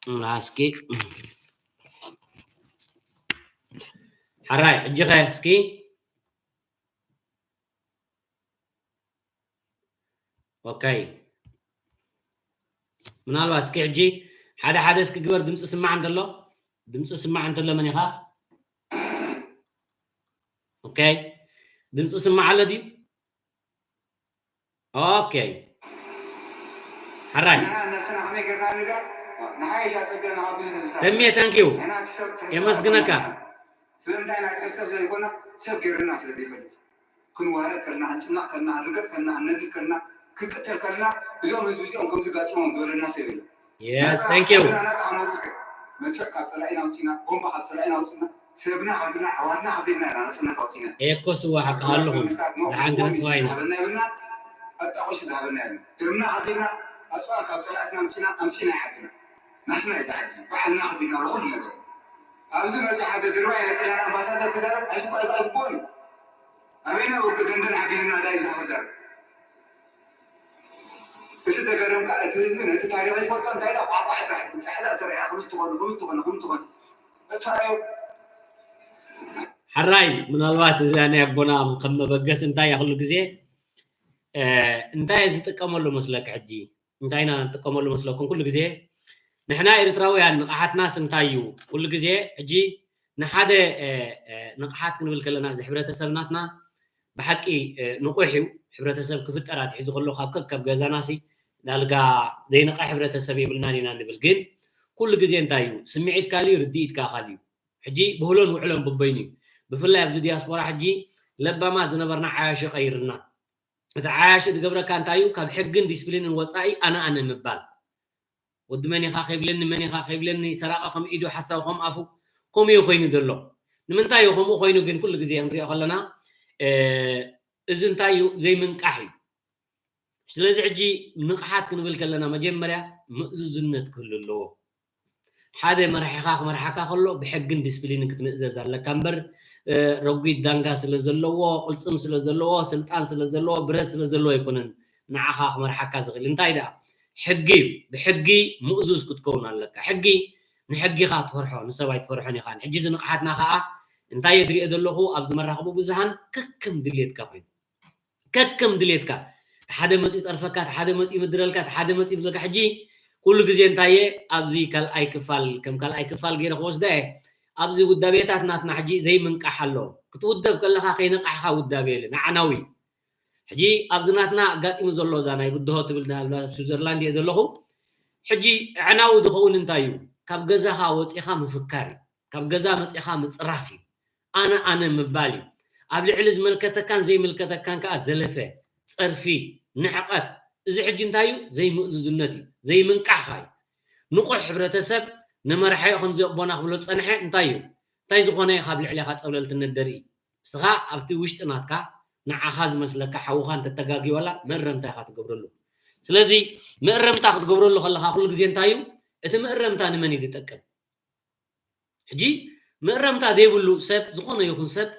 እም፣ እስኪ። ሓራይ፣ ሕጂ ኸ እስኪ። ኦኬ። ምናልባት እስኪ ሕጂ ሓደ ሓደ እስኪ ግበር፣ ድምፂ ስማዕ እንተሎ፣ ድምፂ ስማዕ እንተሎ መን ኢኻ? ኦኬ። ድምፂ ስማዕ ኣሎ ድዩ? ኦኬ። ሓራይ። ንሕና ነብስና ከመይ ጌርና ንርዳእ? ንሓይሽ ኣጸቢቕና ካብ ብዙሕ ህዝብታት ተሜ፣ ታንክ ዩ። ንሕና እቲ ሰብ ክሕሰብ የመስግነካ። ኣይኮናን። ስለምንታይ ኢና እቲ ሰብ ዘይኮና? ሰብ ጌርና ስለ ዘይፈልጥ። ክንዋረድ ከለና፣ ክንጭነቕ ከለና፣ ክንርገጽ ከለና፣ ክንነድድ ከለና፣ ክንቅተል ከለና፣ እዞም ህዝቢ እዚኦም ከምዚ ጋጢሞም ዝበለና ሰብ የለን። የስ፣ ናጻ ታንክ ዩ። ዓድና ናጻ ክንወጽእ፣ መልክዕ ካብ ጸላኢና ኣውጺእና፣ ቦምባ ካብ ጸላኢና ኣውጺእና፣ ሰብና ሓቢና፣ ኣሕዋትና ሓቢና ኢና ናጽነት ኣውጺእና። ኤኮ ስዋ ሓቂ ኣለኹም። መንግስታት ኖ፣ ደሓን ኖ፣ ክንጥፋ ኢና። ዝሃበና የብልና፣ ኣጣቑሽ ዝሃበና የብልና። ደምና ሓቢና፣ ኣጽዋር ካብ ጸላእትና ኣምጺና፣ ኣምጺና ኢና ዓድና። ናትና እዩ እዚ ዓዲ እዚ። ባዕልና ሓቢና ንኹሉ ነገር። ኣብዚ መጺእ ሓደ ድርባይ ናይ ጥልያን ኣምባሳደር ክዛረብ ኣይግባእ-፣ ኣይግባእን እዩ። ኣበየናይ ወርቂ ደንደን ሓጊዝና ዳይ ዝዛረብ? እቲ ተገረምካ፣ እቲ ህዝቢ ነቲ ታሪኽ ይፈልጦ፣ እንታይ ኢላ ቋቋዕ ጥራሕ፣ ጻዕዳ ተረያ፣ ክምዚ ትኾኑ፣ ክምዚ ትኾኑ፣ ክምዚ ትኾኑ። መጻረዩ። ሓራይ፣ ምናልባት እዛ ናይ ኣቦና ከም መበገሲ እንታይ እያ ኩሉ ግዜ፣ እ፣ እንታይ እየ ዝጥቀመሉ መስለካ ሕጂ? እንታይ ኢና ንጥቀመሉ መስለኩም? ኩሉ ግዜ ንሕና ኤርትራውያን ንቕሓትናስ እንታይ እዩ? ኩሉ ግዜ ሕጂ ንሓደ፣ እ፣ እ፣ ንቕሓት ክንብል ከለና፣ እዚ ሕብረተሰብ ናትና ብሓቂ፣ እ፣ ንቑሕ እዩ። ሕብረተሰብ ክፍጠር ኣትሒዙ ከሎ፣ ካብ ከከብ ገዛናሲ ዳርጋ ዘይነቐ ሕብረተሰብ የብልናን ኢና ንብል። ግን ኩሉ ግዜ እንታይ እዩ? ስምዒትካ ካልእ እዩ፣ ርድኢትካ ካልእ እዩ። ሕጂ ብህሎን ውዕሎን በበይኑ እዩ። ብፍላይ ኣብዚ ዲያስፖራ ሕጂ ለባማት ዝነበርና ዓያሹ ቀይርና። እቲ ዓያሹ ዝገብረካ እንታይ እዩ? ካብ ሕግን ዲስፕሊንን ወጻኢ ኣነ ኣነ ምባል። ወዲ መን ኢኻ ከይብለኒ፣ መን ኢኻ ከይብለኒ፣ ሰራቒ ከም ኢዱ፣ ሓሳዊ ከም ኣፉ፣ ከምኡ እዩ ኮይኑ ዘሎ። ንምንታይ እዩ ከምኡ ኮይኑ ግን ኩሉ ግዜ ክንሪኦ ከለና፣ እ፣ እዚ እንታይ እዩ? ዘይምንቃሕ እዩ። ስለዚ ሕጂ ንቕሓት ክንብል ከለና መጀመርያ ምእዙዝነት ክህሉ ኣለዎ። ሓደ መራሒኻ ክመርሓካ ከሎ ብሕግን ዲስፕሊንን ክትምእዘዝ ኣለካ እምበር፣ እ፣ ረጒድ ዳንጋ ስለ ዘለዎ፣ ቅልጽም ስለ ዘለዎ፣ ስልጣን ስለ ዘለዎ፣ ብረት ስለ ዘለዎ ኣይኮነን ንዓኻ ክመርሓካ ዝኽእል። እንታይ ደኣ? ሕጊ እዩ። ብሕጊ ምእዙዝ ክትከውን ኣለካ። ሕጊ፣ ንሕጊኻ ትፈርሖ፣ ንሰብ ኣይትፈርሖን ኢኻ። ሕጂ እዚ ንቕሓትና ከኣ እንታይ እየ ዝሪኦ ዘለኹ ኣብዚ መራኸቢ ብዙሃን ከከም ድሌትካ ኮይኑ። ከከም ድሌትካ፣ እቲ ሓደ መፂኡ ይፀርፈካ፣ እቲ ሓደ መፂኡ ይብድረልካ፣ እቲ ሓደ መፂኡ ይብድረልካ። ሕጂ ኩሉ ግዜ እንታይ እየ ኣብዚ ካልኣይ ክፋል፣ ከም ካልኣይ ክፋል ገይረ ክወስዳ እየ። ኣብዚ ውዳቤታት ናትና ሕጂ ዘይምንቃሕ ኣሎ። ክትውደብ ከለኻ ከይነቃሕኻ ውዳቤ የለን፣ ኣዕናዊ። ሕጂ ኣብዚ ናትና ኣጋጢሙ ዘሎ እዛ ናይ ብድሆ ትብል ናይ ኣብ ስዊዘርላንድ እየ ዘለኹ። ሕጂ ኣዕናዊ ዝኸውን እንታይ እዩ? ካብ ገዛኻ ወፂኻ ምፍካር እዩ። ካብ ገዛ መፂኻ ምፅራፍ እዩ። ኣነ ኣነ ምባል እዩ። ኣብ ልዕሊ ዝመልከተካን ዘይምልከተካን ከዓ ዘለፈ፣ ፀርፊ፣ ንዕቐት። እዚ ሕጂ እንታይ እዩ? ዘይምእዙዝነት እዩ። ዘይምንቃሕኻ እዩ። ንቑሕ ሕብረተሰብ ንመራሒኡ ከምዚ ኣቦና ክብሎ ዝፀንሐ እንታይ እዩ? እንታይ ዝኾነ እዩ ካብ ልዕሌኻ ፀብለልትነት ደርኢ? ንስኻ ኣብቲ ውሽጢ ናትካ ንዓኻ ዝመስለካ ሓውኻ እንተተጋግዩ ዋላ መእረምታ ኢኻ ትገብረሉ። ስለዚ መእረምታ ክትገብረሉ ከለኻ ኩሉ ግዜ እንታይ እዩ? እቲ መእረምታ ንመን እዩ ዝጠቅም? ሕጂ መእረምታ ዘይብሉ ሰብ፣ ዝኾነ ይኹን ሰብ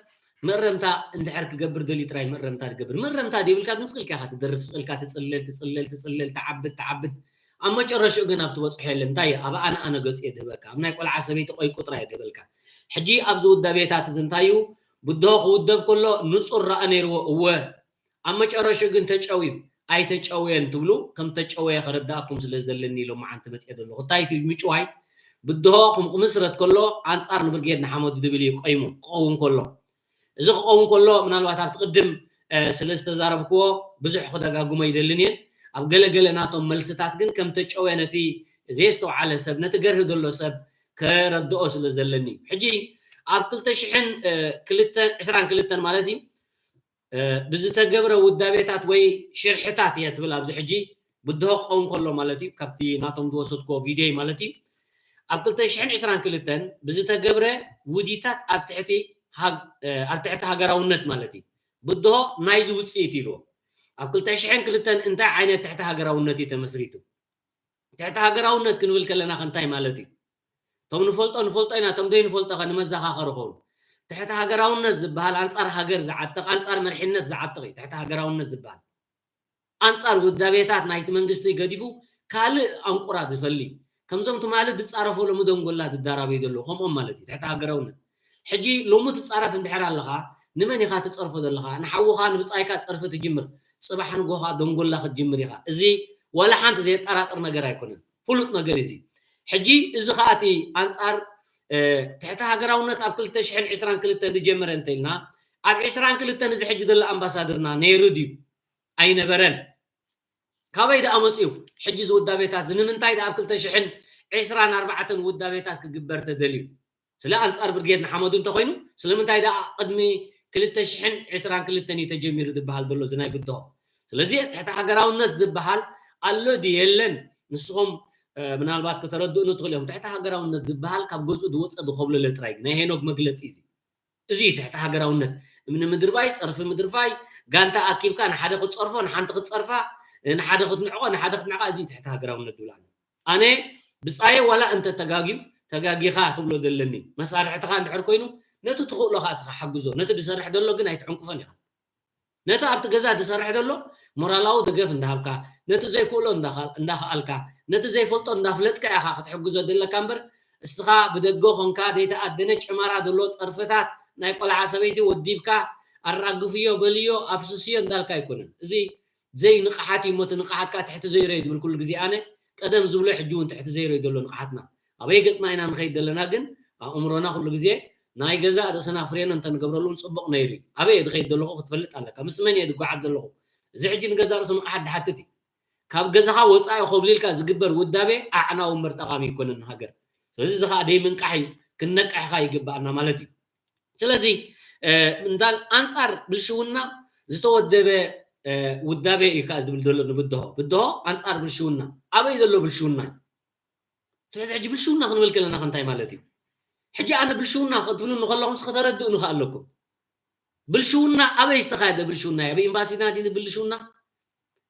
መእረምታ እንድሕር ክገብር ደልዩ ጥራይ መእረምታ ዝገብር። መእረምታ ዘይብልካ ግን ስቕ ኢልካ ኢኻ ትደርፍ፣ ስቕ ኢልካ ትጽለል፣ ትጽለል፣ ትጽለል፣ ትዓብድ፣ ትዓብድ። ኣብ መጨረሽኡ ግን ኣብ ትበጽሖ የለን። እንታይ እዩ? ኣብ ኣነ ኣነ ገጽ እየ ዝህበካ። ኣብ ናይ ቆልዓ ሰበይቲ ቆይቁ ጥራይ እየ ዝህበልካ። ሕጂ ኣብዚ ውዳቤታት እዚ እንታይ እዩ? ብድሆ ክውደብ ከሎ ንጹር ረኣ ነይርዎ፣ እወ። ኣብ መጨረሽኡ ግን ተጨውዩ፣ ኣይተጨውየን ትብሉ፣ ከም ተጨወየ ከረዳእኩም ስለ ዝደለኒ ኢሎም መዓንቲ መጽኤ ዘለኹ። እንታይ እቲ ምጭዋይ? ብድሆ ክም-፣ ክምስረት ከሎ ኣንጻር ንብርጌድ ንሓመዱ ድብል እዩ ቆይሙ ክኸውን ከሎ። እዚ ክኸውን ከሎ ምናልባት ኣብቲ ቅድም፣ እ፣ ስለ ዝተዛረብክዎ ብዙሕ ክደጋግሞ ኣይደልን እየ። ኣብ ገለ ገለ ናቶም መልስታት ግን ከም ተጨወየ ነቲ ዘየስተውዓለ ሰብ፣ ነቲ ገርሂ ዘሎ ሰብ ከረድኦ ስለ ዘለኒ። ሕጂ ኣብ ክልተ ሽሕን፣ እ፣ ክልተ፣ ዕስራን ክልተን ማለት እዩ፣ እ፣ ብዝተገብረ ውዳቤታት ወይ ሽርሕታት እየ ትብል ኣብዚ ሕጂ ብድሆ ክኸውን ከሎ ማለት እዩ፣ ካብቲ ናቶም ዝወሰድክዎ ቪድዮ ማለት እዩ። ኣብ ክልተ ሽሕን ዕስራን ክልተን ብዝተገብረ ውዲታት ኣብ ትሕቲ ሃግ-፣ እ፣ ኣብ ትሕቲ ሃገራውነት ማለት እዩ። ብድሆ ናይዚ ውጽኢት ኢልዎ። ኣብ ክልተ ሽሕን ክልተን እንታይ ዓይነት ትሕቲ ሃገራውነት እዩ ተመስሪቱ? ትሕቲ ሃገራውነት ክንብል ከለና ከ እንታይ ማለት እዩ? እቶም ንፈልጦ ንፈልጦ ኢና፣ እቶም ዘይንፈልጦ ከ ንመዘኻኸሪ ኾኑ። ትሕቲ ሃገራውነት ዝበሃል ኣንጻር ሃገር ዝዓጥቕ፣ ኣንጻር መሪሕነት ዝዓጥቕ እዩ ትሕቲ ሃገራውነት ዝበሃል። ኣንጻር ውዳቤታት ናይቲ መንግስቲ ገዲፉ ካልእ ኣንቁራ ዝፈሊ፣ ከምዞም ትማሊ ዝፃረፉ ሎሚ ደንጎላ ዝዳራበዩ ዘለዉ ከምኦም ማለት እዩ። ትሕቲ ሃገራውነት ሕጂ ሎሚ ትፃረፍ እንድሕር ኣለኻ፣ ንመን ኢኻ ትፀርፎ ዘለኻ? ንሓውኻ ንብፃይካ ፀርፊ ትጅምር፣ ፅባሕ ንጎኻ ደንጎላ ክትጅምር ኢኻ። እዚ ዋላ ሓንቲ ዘየጠራጥር ነገር ኣይኮነን፣ ፍሉጥ ነገር እዚ። ሕጂ እዚ ከዓ እቲ ኣንፃር ትሕቲ ሃገራውነት ኣብ ክልተ ሽሕን ዕስራን ክልተን ዝጀመረ እንተኢልና፣ ኣብ ዕስራን ክልተን እዚ ሕጂ ዘሎ ኣምባሳደርና ነይሩ ድዩ? ኣይነበረን። ካበይ ደኣ መፅኡ? ሕጂ ዝውዳቤታት እዚ ንምንታይ ደኣ ኣብ ክልተ ሽሕን ዕስራን ኣርባዕተን ውዳቤታት ክግበር ተደልዩ? ስለ ኣንፃር ብርጌድ ንሓመዱ እንተኮይኑ ስለምንታይ ደኣ ቅድሚ ክልተ ሽሕን ዕስራን ክልተን እዩ ተጀሚሩ ዝበሃል ዘሎ እዚ ናይ ብድሆ? ስለዚ ትሕቲ ሃገራውነት ዝበሃል ኣሎ ድዩ የለን? ንስኹም ምናልባት ከተረድእኑ ትኽእሉ እዮም። ትሕቲ ሃገራውነት ዝበሃል ካብ ገዝኡ ዝወፀ ዝኮብለለ ጥራይ ናይ ሄኖግ መግለፂ እዚ። እዚ ትሕቲ ሃገራውነት እምኒ ምድርባይ፣ ፀርፊ ምድርፋይ፣ ጋንታ ኣኪብካ ንሓደ ክትፀርፎ ንሓንቲ ክትፀርፋ፣ ንሓደ ክትንዕቆ ንሓደ ክትንዕቃ፣ እዚ ትሕቲ ሃገራውነት ዝብላል። ኣነ ብፃየ ዋላ እንተ ተጋግዩ ተጋጊኻ ክብሎ ዘለኒ፣ መሳርሕትኻ እንድሕር ኮይኑ ነቲ ትኽእሎ ከዓ ስኻ ሓግዞ፣ ነቲ ዝሰርሕ ዘሎ ግን ኣይትዕንቅፎን ኢኻ። ነቲ ኣብቲ ገዛ ዝሰርሕ ዘሎ ሞራላዊ ደገፍ እንዳሃብካ፣ ነቲ ዘይክእሎ እንዳኸኣልካ፣ ነቲ ዘይፈልጦ እንዳፍለጥካ ኢኻ ክትሕግዞ ዘለካ እምበር፣ እስኻ ብደገ ኾንካ ዘይተኣደነ ጨመራ ዘለዎ ፀርፍታት ናይ ቆልዓ ሰበይቲ ወዲብካ ኣራግፍዮ በልዮ ኣፍስስዮ እንዳልካ ኣይኮነን። እዚ ዘይንቕሓት እዩ እሞ እቲ ንቕሓት ከዓ ትሕቲ ዘይሮ እዩ ዝብል ኩሉ ግዜ ኣነ። ቀደም ዝብሎ ሕጂ እውን ትሕቲ ዘይሮ እዩ ዘሎ ንቕሓትና። ኣበይ ገፅና ኢና ንኸይድ ዘለና ግን ኣእምሮና ኩሉ ግዜ ናይ ገዛእ ርእስና ፍሬን እንተንገብረሉ እውን ፅቡቕ ነይሩ እዩ። ኣበይ እየ ዝኸይድ ዘለኹ ክትፈልጥ ኣለካ። ምስ መን እየ ዝጓዓዝ ዘለኹ? እዚ ሕጂ ንገዛእ ርእሱ ንቕሓት ዝሓትት እዩ። ካብ ገዛኻ ወፃኢ ኮብሊልካ ዝግበር ውዳቤ ኣዕናዊ እምበር ጠቓሚ ኣይኮነን ንሃገር። ስለዚ እዚ ከዓ ደይ ምንቃሕ እዩ፣ ክንነቅሕኻ ይግባኣና ማለት እዩ። ስለዚ እንዳ ኣንፃር ብልሽውና ዝተወደበ ውዳቤ እዩ ከዓ ዝብል ዘሎ ንብድሆ። ብድሆ ኣንፃር ብልሽውና ኣበይ ዘሎ ብልሽውና እዩ? ስለዚ ሕጂ ብልሽውና ክንብል ከለና እንታይ ማለት እዩ? ሕጂ ኣነ ብልሽውና ክትብሉ ንከለኹም ከተረድእኑ ከኣለኩም። ብልሽውና ኣበይ ዝተኻየደ ብልሽውና እዩ? ኣብ ኤምባሲና ድዩ ብልሽውና?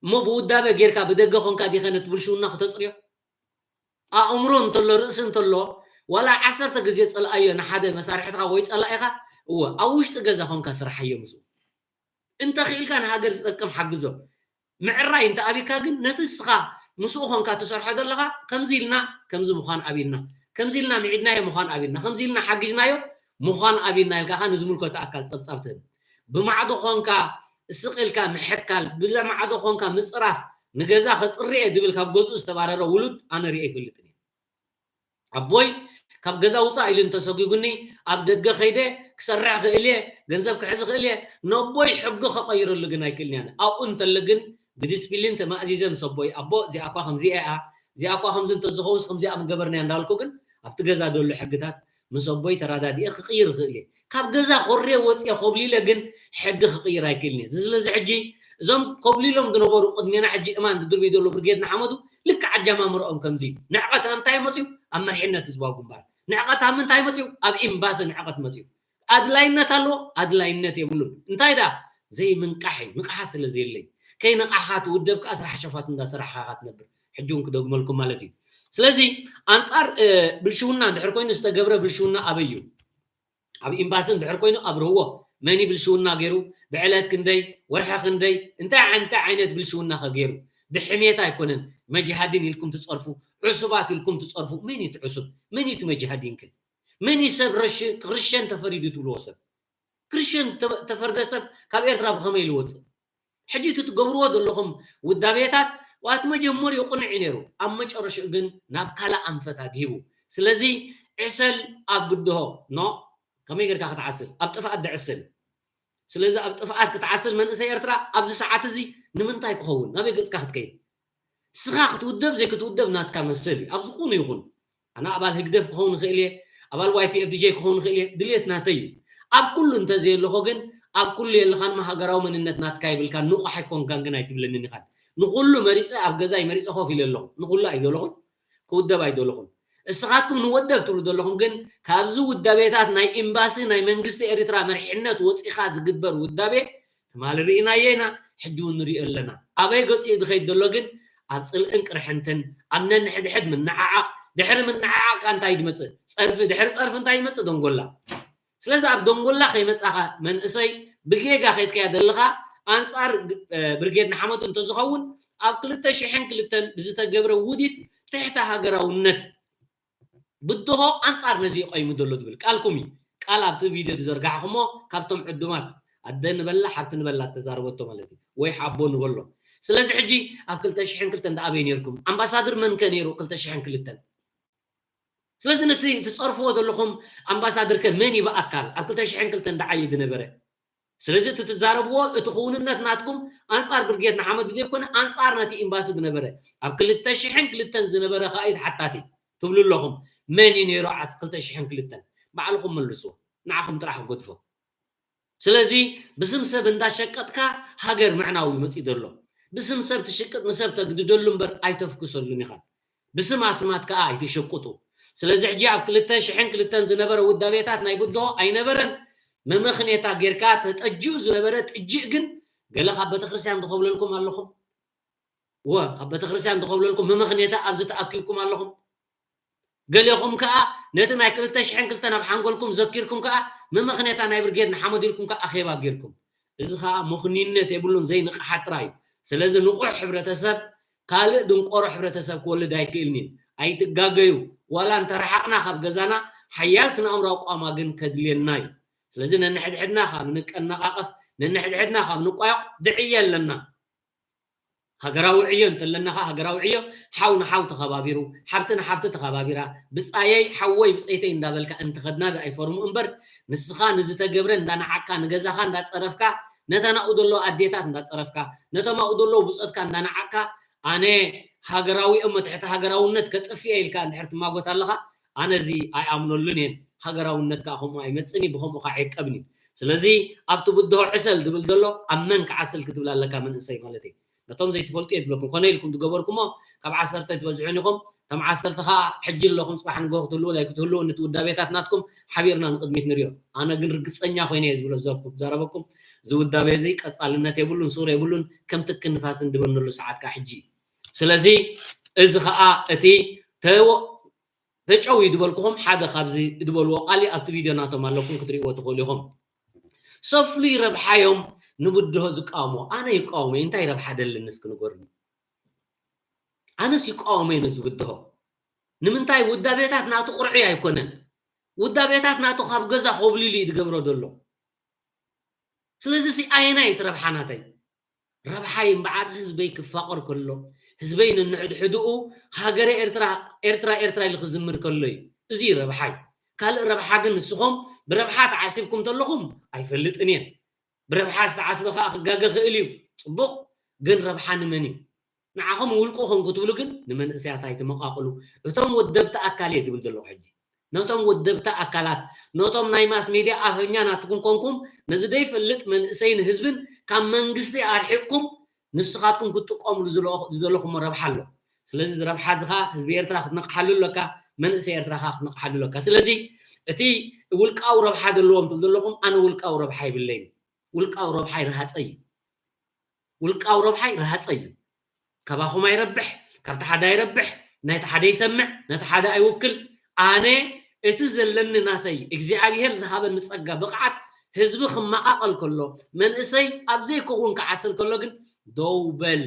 እሞ ብውዳበ ጌርካ ብደገ ኮንካ ዲኸ ነቲ ብልሽውና ክተፅርዮ? ኣእምሮ እንተሎ ርእሲ እንተሎ ዋላ ዓሰርተ ግዜ ፀልኣዮ ንሓደ መሳርሕትኻ ወይ ፀላኢኻ፣ እወ ኣብ ውሽጢ ገዛ ኮንካ ስራሓዮ ምስኡ። እንተኽኢልካ ንሃገር ዝጠቅም ሓግዞ። ምዕራይ እንተ ኣቢካ ግን ነቲ ንስኻ ምስኡ ኾንካ ትሰርሖ ዘለኻ ከምዚ ኢልና ከምዚ ምዃን ኣቢልና፣ ከምዚ ኢልና ምዒድናዮ ምዃን ኣቢልና፣ ከምዚ ኢልና ሓጊዝናዮ ምዃን ኣቢልና ኢልካ ንዝምልከቶ ኣካል ፀብፃብ ትህብ። ብማዕዶ ኾንካ ስቕ ኢልካ ምሕካል፣ ብማዕዶ ኾንካ ምፅራፍ፣ ንገዛ ከፅሪ እየ ዝብል ካብ ገዝኡ ዝተባረረ ውሉድ ኣነ ሪኤ ኣይፈልጥን እየ። ኣቦይ ካብ ገዛ ውፃእ ኢሉ እንተሰጒጉኒ ኣብ ደገ ከይደ ክሰርሕ ክእል እየ፣ ገንዘብ ክሕዝ ክእል እየ። ነቦይ ሕጊ ከቐይረሉ ግን ኣይክእልን እየ። ኣብኡ እንተሎ ግን ብዲስፕሊን ተማእዚዘ ምስ ኣቦይ ኣቦ እዚኣ እኳ ከምዚ እያ፣ እዚኣ እኳ ከምዚ እንተዝኸውንስ ከምዚኣ ምገበርናያ እንዳልኩ ግን ኣብቲ ገዛ ዘሎ ሕግታት ምስ ኣቦይ ተራዳዲኤ ክቕይር ይኽእል እየ። ካብ ገዛ ኮርየ ወፅየ ኮብሊለ ግን ሕጊ ክቕይር ኣይክእልን እየ። ስለዚ ሕጂ እዞም ኮብሊሎም ዝነበሩ ቅድሜና ሕጂ እማን ዝድርብዩ ዘሎ ብርጌድ ንሓመዱ ልክዕ ኣጀማምርኦም ከምዚ እዩ። ንዕቐት ኣብ ምንታይ መፅዩ? ኣብ መሪሕነት ህዝባዊ ግንባር። ንዕቐት ኣብ ምንታይ መፅዩ? ኣብ ኤምባሲ ንዕቐት መፅዩ። ኣድላይነት ኣለዎ? ኣድላይነት የብሉን። እንታይ ደኣ ዘይምንቃሕ እዩ። ንቕሓት ስለ ዘየለይ። ከይነቓሕኻ እቲ ውደብ ከዓ ስራሕ ሸፋቱ እንዳሰራሕኻ ትነብር። ሕጂ እውን ክደግመልኩም ማለት እዩ። ስለዚ ኣንፃር ብልሽውና እንድሕር ኮይኑ ዝተገብረ ብልሽውና ኣበይ እዩ? ኣብ ኤምባሲ እንድሕር ኮይኑ ኣብርህዎ። መን እዩ ብልሽውና ገይሩ? ብዕለት ክንደይ? ወርሒ ክንደይ? እንታይ እንታይ ዓይነት ብልሽውና ከ ገይሩ? ብሕሜት ኣይኮነን። መጅሃዲን ኢልኩም ትፀርፉ፣ ዕሱባት ኢልኩም ትፀርፉ። መን እዩ እቲ ዕሱብ? መን እዩ እቲ መጅሃዲን ከ? መን እዩ ሰብ ረሽ-፣ ክርሸን ተፈሪዱ ትብልዎ ሰብ? ክርሸን ተ-፣ ተፈርደ ሰብ ካብ ኤርትራ ብኸመይ ኢሉ ይወፅእ? ሕጂ እቲ ትገብርዎ ዘለኹም ውዳቤታት ዋት መጀመሪኡ ቅኑዕ እዩ ነይሩ። ኣብ መጨረሽኡ ግን ናብ ካልእ ኣንፈት ኣድሂቡ። ስለዚ ዕሰል ኣብ ብድሆ፣ ኖ፣ ከመይ ጌርካ ክትዓስል? ኣብ ጥፍኣት ድዕስል። ስለዚ ኣብ ጥፍኣት ክትዓስል መንእሰይ ኤርትራ ኣብዚ ሰዓት እዚ ንምንታይ ክኸውን? ናበይ ገጽካ ክትከይድ? ንስኻ ክትውደብ ዘይክትውደብ ናትካ መሰል እዩ። ኣብ ዝኾነ ይኹን ኣነ ኣባል ህግደፍ ክኸውን ይኽእል እየ፣ ኣባል ዋይ ፒ ኤፍ ዲ ጀይ ክኸውን ይኽእል እየ፣ ድልየት ናተይ እዩ። ኣብ ኩሉ እንተዘየለኹ ግን ኣብ ኩሉ የለኻን፣ ሃገራዊ መንነት ናትካ የብልካን፣ ንቑሕ ኣይኮንካን ግን ኣይትብለንን ኢኻን። ንኹሉ መሪጸ ኣብ ገዛይ መሪጸ ኮፍ ኢለ ኣለኹ። ንኹሉ ኣይደለኹን፣ ክውደብ ኣይደለኹን። እስኻትኩም ንወደብ ትብሉ ዘለኹም ግን ካብዚ ውዳቤታት ናይ ኤምባሲ ናይ መንግስቲ ኤርትራ መሪሕነት ወጺኻ ዝግበር ውዳቤ ትማሊ ርኢናዮ ኢና፣ ሕጂ እውን ንሪኦ ኣለና። ኣበይ ገፂኡ ዝኸይድ ዘሎ ግን ኣብ ፅልእን ቅርሕንትን፣ ኣብ ነንሕድሕድ ምንዓዓቕ፣ ድሕሪ ምንዓዓቕ ከኣ እንታይ ድመፅእ? ፀርፊ፣ ድሕሪ ፀርፊ እንታይ ይመፅእ? ደንጎላ። ስለዚ ኣብ ደንጎላ ከይመፃኻ መንእሰይ ብጌጋ ከይድካያ ዘለኻ ኣንጻር ብርጌድ ንሓመዱ እንተዝኸውን ኣብ ክልተ ሽሕን ክልተን ብዝተገብረ ውዲት ትሕተ ሃገራውነት ብድሆ ኣንጻር ነዚ እዩ ቆይሙ ዘሎ ዝብል ቃልኩም እዩ። ቃል ኣብቲ ቪድዮ ዝዘርጋሕኩሞ ካብቶም ዕዱማት ኣደ ንበላ ሓብቲ ንበላ ተዛረበቶ ማለት እዩ፣ ወይ ሓቦ ንበሎ። ስለዚ ሕጂ ኣብ ክልተ ሽሕን ክልተን ኣበይ ነርኩም? ኣምባሳድር መን ከ ነይሩ ክልተ ሽሕን ክልተን? ስለዚ ነቲ ትጸርፍዎ ዘለኹም ኣምባሳድር ከ መን እዩ ብኣካል ኣብ ክልተ ሽሕን ክልተን ደዓይ ዝነበረ? ስለዚ እቲ ትዛረብዎ እቲ ክውንነት ናትኩም ኣንጻር ብርጌድ ንሓመዱ ዘይኮነ ኣንጻር ነቲ ኤምባሲ ዝነበረ ኣብ ክልተ ሽሕን ክልተን ዝነበረ ከኣ እዩ ተሓታቲ ትብሉ ኣለኹም። መን እዩ ነይሩ ኣብ ክልተ ሽሕን ክልተን? ባዕልኹም መልስዎ። ንዓኹም ጥራሕ ገድፎ። ስለዚ ብስም ሰብ እንዳሸቀጥካ ሃገር ምዕናው እዩ መፂኡ ዘሎ። ብስም ሰብ ትሽቅጥ ንሰብ ተግድደሉ እምበር ኣይተፍክሰሉን ኢኻ። ብስም ኣስማት ከዓ ኣይትሸቅጡ። ስለዚ ሕጂ ኣብ ክልተ ሽሕን ክልተን ዝነበረ ውዳቤታት ናይ ብድሆ ኣይነበረን። መመኽኔታ ጌርካ ተጠጅኡ ዝነበረ ጥጅእ ግን ገለ ካብ ቤተክርስትያን ዝኸብለልኩም ኣለኹም። ወ ካብ ቤተክርስትያን ዝኸብለልኩም መመኽኔታ ኣብዚ ተኣኪብኩም ኣለኹም። ገሌኹም ከዓ ነቲ ናይ ክልተ ሽሕን ክልተን ኣብ ሓንጎልኩም ዘኪርኩም ከዓ መመኽኔታ ናይ ብርጌድ ንሓመዱ ኢልኩም ከዓ ኣኼባ ጌርኩም። እዚ ከዓ ምኽኒነት የብሉን፣ ዘይንቕሓት ጥራይ እዩ። ስለዚ ንቑሕ ሕብረተሰብ ካልእ ድንቆሮ ሕብረተሰብ ክወልድ ኣይክእልን እዩ። ኣይትጋገዩ። ዋላ እንተረሓቕና ካብ ገዛና ሓያል ስነ ኣእምራዊ ቋማ ግን ከድልየና እዩ። ስለዚ ነንሕድሕድና ካብ ንቀነቓቐፍ፣ ነንሕድሕድና ካብ ንቋየቕ ድዕየ ኣለና። ሃገራዊ ዕዮ እንተለና ከዓ ሃገራዊ ዕዮ ሓው ንሓው ተኸባቢሩ፣ ሓብቲ ንሓብቲ ተኸባቢራ፣ ብጻየይ ሓወይ ብጸይተይ እንዳበልካ እንተኸድና ደኣ ይፈርሙ እምበር ንስኻ ንዝተገብረ እንዳነዓቅካ ንገዛኻ እንዳጸረፍካ ነተን ኣብኡ ዘለዋ ኣዴታት እንዳጸረፍካ ነቶም ኣብኡ ዘለዉ ብጾትካ እንዳነዓቅካ ኣነ ሃገራዊ እሞ ትሕቲ ሃገራውነት ከጥፍእ ኢልካ እንድሕር ትማጎት ኣለኻ ኣነ እዚ ኣይኣምነሉን እየን። ሃገራውነት ከዓ ከምኡ ኣይመጽእን እዩ፣ ብኸምኡ ከዓ ኣይዕቀብን እዩ። ስለዚ ኣብቲ ብድሆ ዕሰል ዝብል ዘሎ ኣብ መን ክዓስል ክትብል ኣለካ መንእሰይ ማለት እዩ። ነቶም ዘይትፈልጡ እየ ዝብለኩም። ኮነ ኢልኩም ዝገበርኩሞ ካብ ዓሰርተ ኣይትበዝሑን ኢኹም። እቶም ዓሰርተ ከዓ ሕጂ ኣለኹም፣ ፅባሕ ንግሆ ክትህልዉ ኣይክትህልዉ፣ ነቲ ውዳቤታት ናትኩም ሓቢርና ንቕድሚት ንሪኦ። ኣነ ግን ርግፀኛ ኮይነ እየ ዝብሎ፣ ዘኩ-፣ ዘረበኩም። እዚ ውዳቤ እዚ ቀፃልነት የብሉን፣ ሱር የብሉን፣ ከም ትኪ ንፋስን ድበነሉ ሰዓት ከዓ ሕጂ እዩ። ስለዚ እዚ ከዓ እቲ ተወ-፣ ተጨው እዩ ዝበልኩኹም ሓደ ካብዚ ዝበልዎ ቃል እዩ። ኣብቲ ቪድዮ ናቶም ኣለኩም ክትርእይዎ ትኽእሉ ኢኹም። ሰፍሉ ይረብሓዮም ንብድሆ ዝቃወሞ። ኣነ ይቃወሞ እዩ። እንታይ ረብሓ ደልኒ እስኪ ንገሩኒ። ኣነስ ይቃወሞ እየ ነዚ ብድሆ። ንምንታይ ውዳቤታት ናቱ ቅርዑይ ኣይኮነን። ውዳቤታት ናቱ ካብ ገዛ ኮብሊሉ እዩ ዝገብሮ ዘሎ። ስለዚ ሲ ኣየናይ እቲ ረብሓ ናተይ? ረብሓይ እምበዓር ህዝበይ ክፋቐር ከሎ፣ ህዝበይ ነንሕድሕድኡ ሃገረ ኤርትራ፣ ኤርትራ፣ ኤርትራ ኢሉ ክዝምር ከሎ እዩ። እዚ እዩ ረብሓይ። ካልእ ረብሓ ግን ንስኹም ብረብሓ ተዓሲብኩም ተለኹም ኣይፈልጥን እየ። ብረብሓ ዝተዓስበ ከኣ ክጋገ ክእል እዩ። ጽቡቕ፣ ግን ረብሓ ንመን እዩ? ንዓኹም ውልቅኹም ክትብሉ ግን ንመንእሰያት ኣይትመቓቕሉ። እቶም ወደብቲ ኣካል እየ ዝብል ዘለኹ ሕጂ። ነቶም ወደብቲ ኣካላት፣ ነቶም ናይ ማስ ሜድያ ኣፈኛ ናትኩም ኮንኩም፣ ነዚ ዘይፈልጥ መንእሰይን ህዝብን ካብ መንግስቲ ኣርሒቕኩም ንስኻትኩም ክትጥቀምሉ ዝለ-፣ ዝደለኹሞ ረብሓ ኣሎ። ስለዚ እዚ ረብሓ እዚ ኸኣ ህዝቢ ኤርትራ ክትነቕሓሉ ኣለካ፣ መንእሰይ ኤርትራ ኸኣ ክትነቕሓሉ ኣለካ። ስለዚ እቲ ውልቃዊ ረብሓ ዘለዎም ትብሉ ዘለኹም፣ ኣነ ውልቃዊ ረብሓ የብለይን። ውልቃዊ ረብሓይ ረሃፀይ እዩ። ውልቃዊ ረብሓይ ረሃፀይ እዩ። ካባኹም ኣይረብሕ፣ ካብቲ ሓደ ኣይረብሕ፣ ናይቲ ሓደ ይሰምዕ፣ ነቲ ሓደ ኣይውክል። ኣነ እቲ ዘለኒ ናተይ እግዚኣብሄር ዝሃበኒ ጸጋ ብቕዓት ህዝቢ ክመቓቐል ከሎ፣ መንእሰይ ኣብ ዘይከውን ክዓስል ከሎ ግን ደው በል፣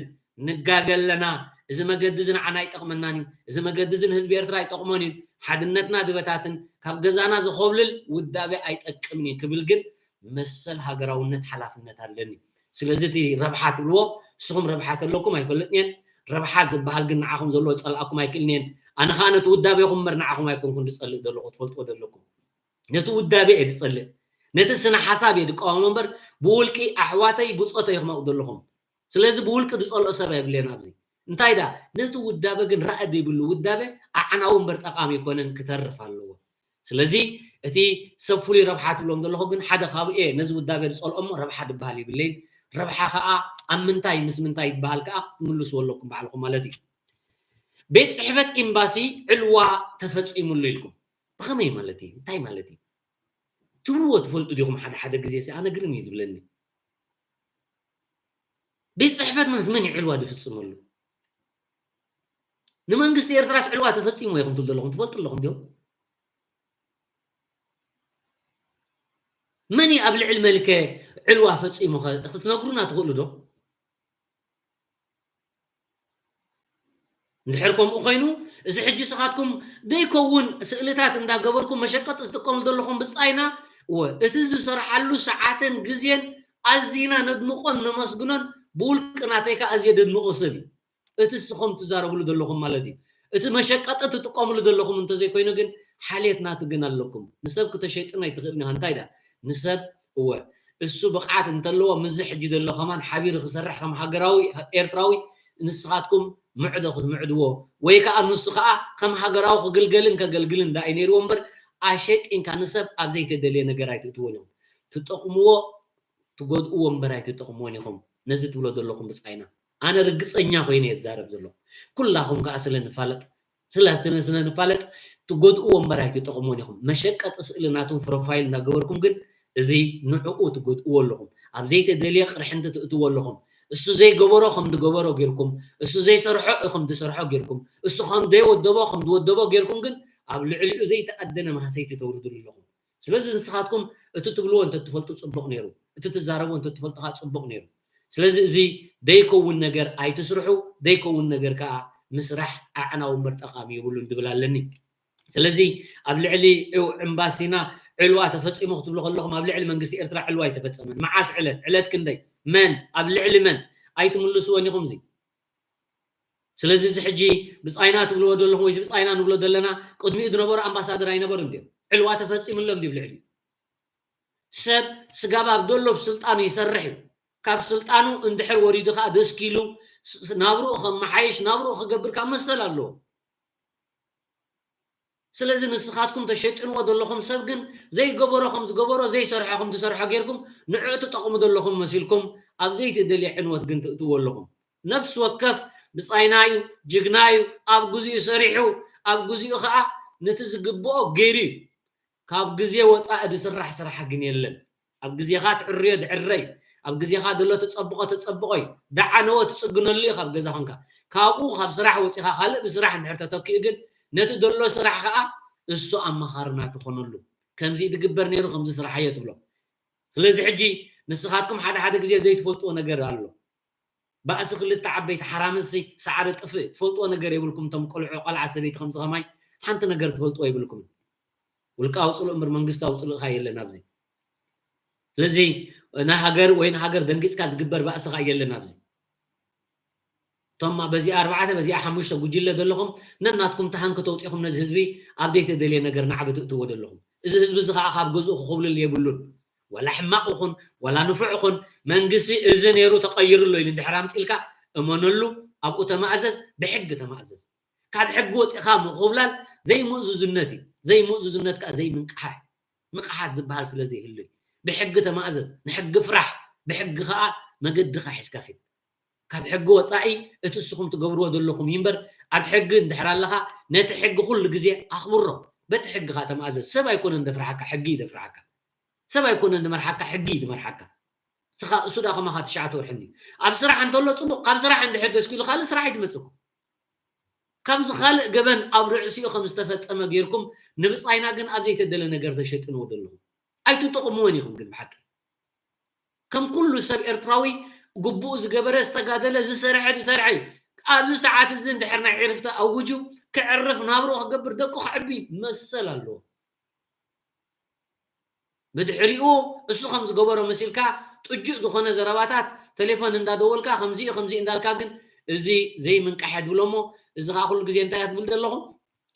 ንጋገ ኣለና፣ እዚ መገዲ እዚ ንዓና ኣይጠቕመናን እዩ፣ እዚ መገዲ እዚ ንህዝቢ ኤርትራ ኣይጠቕሞን እዩ፣ ሓድነትና ዝበታትን ካብ ገዛና ዝኾብልል ውዳቤ ኣይጠቅምን እዩ ክብል ግን መሰል ሃገራውነት ሓላፍነት ኣለኒ። ስለዚ እቲ ረብሓ ትብልዎ ንስኹም ረብሓ ተለኩም ኣይፈልጥን እየን። ረብሓ ዝበሃል ግን ንዓኹም ዘለዎ ዝጸልኣኩም ኣይክእልን እየን። ኣነ ኸኣ ነቲ ውዳቤኹም እምበር ንዓኹም ኣይኮንኩን ዝጸልእ ዘለኹ፣ ትፈልጥዎ ዘለኩም። ነቲ ውዳቤ እየ ዝጸልእ። ነቲ ስነ ሓሳብ እየ ዝቃወሞ እምበር ብውልቂ ኣሕዋተይ ብጾተይ ኢኹም ኣብኡ ዘለኹም። ስለዚ ብውልቂ ዝጸልኦ ሰብ የብለይን ኣብዚ። እንታይ ደኣ ነቲ ውዳበ ግን ራኢ ዘይብሉ ውዳበ ኣዕናዊ እምበር ጠቓሚ ኣይኮነን፣ ክተርፍ ኣለዎ። ስለዚ እቲ ሰብ ፍሉይ ረብሓ ትብሎም ዘለኹ ግን ሓደ ካብኡ እየ ነዚ ውዳበ ዝጸልኦ እሞ ረብሓ ዝበሃል የብለይን። ረብሓ ከኣ ኣብ ምንታይ ምስ ምንታይ ዝበሃል ከኣ ክትምልስዎ ኣለኩም ባዕልኹም ማለት እዩ። ቤት ጽሕፈት ኤምባሲ ዕልዋ ተፈጺሙሉ ኢልኩም ብኸመይ ማለት እዩ? እንታይ ማለት እዩ? ትብልዎ ትፈልጡ ዲኹም? ሓደ ሓደ ግዜ ሲ ኣነ ግርም እዩ ዝብለኒ። ቤት ጽሕፈት ምስ መን እዩ ዕልዋ ዝፍጽመሉ? ንመንግስቲ ኤርትራስ ዕልዋ ተፈጺሙ ኢኹም ትብሉ ዘለኹም? ትፈልጡ ኣለኹም ዲኹም? መን እዩ ኣብ ልዕሊ መልከ ዕልዋ ፈጺሙ ኸ ክትነግሩና ትኽእሉ ዶ? እንድሕር ከምኡ ኮይኑ፣ እዚ ሕጂ ንስኻትኩም ዘይከውን ስእልታት እንዳገበርኩም መሸቀጢ ዝጥቀሙ ዘለኹም ብጻይና፣ እወ፣ እቲ ዝሰርሓሉ ሰዓትን ግዜን ኣዚና ነድንቆን ነመስግኖን፣ ብውልቂ ናተይ ከኣ ኣዝየ ደድንቆ ሰብ እዩ። እቲ ንስኹም ትዛረብሉ ዘለኹም ማለት እዩ። እቲ መሸቀጢ ትጥቀምሉ ዘለኹም እንተዘይኮይኑ ግን፣ ሓልየት ናቱ ግን ኣለኩም። ንሰብ ክተሸይጥን ኣይትኽእልን ኢኻ። እንታይ ደኣ? ንሰብ፣ እወ፣ እሱ ብቕዓት እንተለዎ፣ ምስዚ ሕጂ ዘሎ ከማን ሓቢሩ ክሰርሕ ከም ሃገራዊ ኤርትራዊ ንስኻትኩም ምዕዶ ክትምዕድዎ፣ ወይ ከኣ ንሱ ከኣ ከም ሃገራዊ ክግልገልን ከገልግልን ደኣ እዩ ነይርዎ እምበር፣ ኣሸጢንካ ንሰብ ኣብ ዘይተደልየ ነገር ኣይትእትዎን ኢኹም። ትጠቕምዎ፣ ትጎድእዎ እምበር ኣይትጠቕምዎን ኢኹም። ነዚ ትብሎ ዘለኹም ብጻይና። ኣነ ርግጸኛ ኮይነ እየ ዝዛረብ ዘለኹ። ኩላኹም ከኣ ስለ ንፋለጥ፣ ስለ፣ ስለ፣ ስለ ንፋለጥ ትጎድእዎ እምበር ኣይትጠቕምዎን ኢኹም። መሸቀጢ ስእሊ ናቱን ፕሮፋይል እናገበርኩም ግን እዚ ንዕኡ ትጎድእዎ ኣለኹም። ኣብ ዘይተደልየ ቅርሕንቲ ትእትዎ ኣለኹም። እሱ ዘይገበሮ ከም ዝገበሮ ጌርኩም፣ እሱ ዘይሰርሖ ከም ዝሰርሖ ጌርኩም፣ እሱ ከም ዘይወደቦ ከም ዝወደቦ ጌርኩም ግን ኣብ ልዕሊኡ ዘይተኣደነ ማህሰይቲ ተውርዱሉ ኣለኹም። ስለዚ ንስኻትኩም እቲ ትብልዎ እንተትፈልጡ ጽቡቕ ነይሩ፣ እቲ ትዛረብዎ እንተትፈልጡ ከኣ ጽቡቕ ነይሩ። ስለዚ እዚ ዘይከውን ነገር ኣይትስርሑ፣ ዘይከውን ነገር ከኣ ምስራሕ ኣዕናዊ እምበር ጠቓሚ የብሉን ዝብል ኣለኒ። ስለዚ ኣብ ልዕሊ ኤምባሲና ዕልዋ ተፈጺሙ ክትብሉ ከለኹም፣ ኣብ ልዕሊ መንግስቲ ኤርትራ ዕልዋ ኣይተፈጸመን። መዓስ ዕለት? ዕለት ክንደይ? መን? ኣብ ልዕሊ መን? ኣይትምልስዎን ኢኹም። እዚ ስለዚ እዚ ሕጂ ብጻይና ትብልዎ ዘለኹም ወይ እዚ ብጻይና ንብሎ ዘለና ቅድሚኡ ዝነበሩ ኣምባሳደር ኣይነበሩን ድዮም? ዕልዋ ተፈጺሙሎም ድዩ ኣብ ልዕሊኡ? ሰብ ስጋብ ኣብ ደሎ ብስልጣኑ ይሰርሕ እዩ። ካብ ስልጣኑ እንድሕር ወሪዱ ከኣ ደስኪሉ ስ-፣ ናብርኡ ከመሓይሽ፣ ናብርኡ ክገብር ካብ መሰል ኣለዎ። ስለዚ ንስኻትኩም ተሸጥንዎ ዘለኹም ሰብ ግን ዘይገበሮ ከም ዝገበሮ፣ ዘይሰርሖ ከም ዝሰርሖ ጌርኩም ንዕኡ ትጠቕሙ ዘለኹም መሲልኩም ኣብ ዘይተደልየ ዕንወት ግን ትእትዎ ኣለኹም። ነፍሲ ወከፍ ብጻይና እዩ፣ ጅግና እዩ፣ ኣብ ግዚኡ ሰሪሑ፣ ኣብ ግዚኡ ኸኣ ነቲ ዝግብኦ ገይሩ እዩ። ካብ ግዜ ወጻኢ ዝስራሕ ስራሕ ግን የለን። ኣብ ግዜኻ ትዕርዮ ዝዕረ እዩ። ኣብ ግዜኻ ዘሎ ተጸብቆ ተጸብቆ እዩ። ዝዓነወ ትጽግነሉ ኢኻ ኣብ ገዛ ኾንካ። ካብኡ ካብ ስራሕ ወጺኻ ካልእ ብስራሕ እንድሕር ተተኪኡ ግን ነቲ ዘሎ ስራሕ ኸኣ እሱ ኣማኻሪ ናትኾነሉ። ከምዚ ዝግበር ነይሩ፣ ከምዚ ስራሓዮ ትብሎ። ስለዚ ሕጂ ንስኻትኩም ሓደ ሓደ ግዜ ዘይትፈልጥዎ ነገር ኣሎ። ባእሲ ክልተ ዓበይቲ ሓራምዝሲ ሳዕሪ ጥፍእ። ትፈልጥዎ ነገር የብልኩም። እቶም ቆልዑ፣ ቆልዓ ሰበይቲ ከምዚ ከማይ ሓንቲ ነገር ትፈልጥዎ የብልኩም። ውልቃዊ ጽልእ እምበር መንግስታዊ ጽልእ ከኣ የለን ኣብዚ። ስለዚ ናይ ሃገር ወይ ንሃገር ደንጊጽካ ዝግበር ባእሲ ከኣ የለን ኣብዚ። እቶም በዚኣ ኣርባዕተ በዚኣ ሓሙሽተ ጉጅለ ዘለኹም ነናትኩም ተሃንኪ ተውጺኹም ነዚ ህዝቢ ኣብ ዘይተደልየ ነገር ናዕቢ ትእትዎ ዘለኹም። እዚ ህዝቢ እዚ ከኣ ካብ ገዝኡ ክኹብልል የብሉን። ዋላ ሕማቕ ይኹን፣ ዋላ ንፉዕ ይኹን፣ መንግስቲ እዚ ነይሩ ተቐይሩ ኣሎ ኢሉ እንድሕር ኣምጺልካ እመነሉ፣ ኣብኡ ተማእዘዝ፣ ብሕጊ ተማእዘዝ። ካብ ሕጊ ወጺእኻ ምኹብላል ዘይምእዙዝነት እዩ። ዘይምእዙዝነት ከኣ ዘይምንቅሓሕ፣ ንቕሓት ዝበሃል ስለ ዘይህሉ እዩ። ብሕጊ ተማእዘዝ፣ ንሕጊ ፍራሕ፣ ብሕጊ ከኣ መገድኻ ሒዝካ ኪድ። ካብ ሕጊ ወጻኢ እቲ ንስኹም ትገብርዎ ዘለኹም እዩ እምበር፣ ኣብ ሕጊ እንድሕር ኣለኻ፣ ነቲ ሕጊ ኩሉ ግዜ ኣኽብሮ። በቲ ሕጊ ከኣ ተማእዘዝ። ሰብ ኣይኮነን ዘፍርሓካ፣ ሕጊ እዩ ዘፍርሓካ። ሰብ ኣይኮነን ዝመርሓካ፣ ሕጊ እዩ ዝመርሓካ። ንስኻ፣ እሱ ደኣ ከማኻ ትሽዓተ ወርሒ እንድዩ። ኣብ ስራሕ እንተሎ ጽቡቕ፣ ካብ ስራሕ እንድሕር ደስኪሉ ካልእ ስራሕ ኣይትመጽእኩ። ካብዚ ካልእ ገበን ኣብ ርእሲኡ ከም ዝተፈጸመ ጌርኩም ንብጻይና ግን ኣብ ዘይተደለ ነገር ተሸጥንዎ ዘለኹም። ኣይትጠቕምዎን ኢኹም ግን ብሓቂ። ከም ኩሉ ሰብ ኤርትራዊ ግቡኡ ዝገበረ፣ ዝተጋደለ፣ ዝሰርሐ፣ ዝሰርሐ እዩ። ኣብዚ ሰዓት እዚ እንድሕር ናይ ዕርፍቲ ኣውጁ፣ ክዕርፍ፣ ናብርኡ ክገብር፣ ደቁ ከዕቢ መሰል ኣለዎ። ብድሕሪኡ እሱ ከም ዝገበሮ መሲልካ ጥጁእ ዝኾነ ዘረባታት፣ ቴሌፎን እንዳደወልካ ከምዚ እዩ፣ ከምዚ እዩ እንዳልካ ግን እዚ ዘይምንቃሕ እየ ድብሎ እሞ፣ እዚ ኸኣ ኩሉ ግዜ እንታይ እየ ትብል ዘለኹም?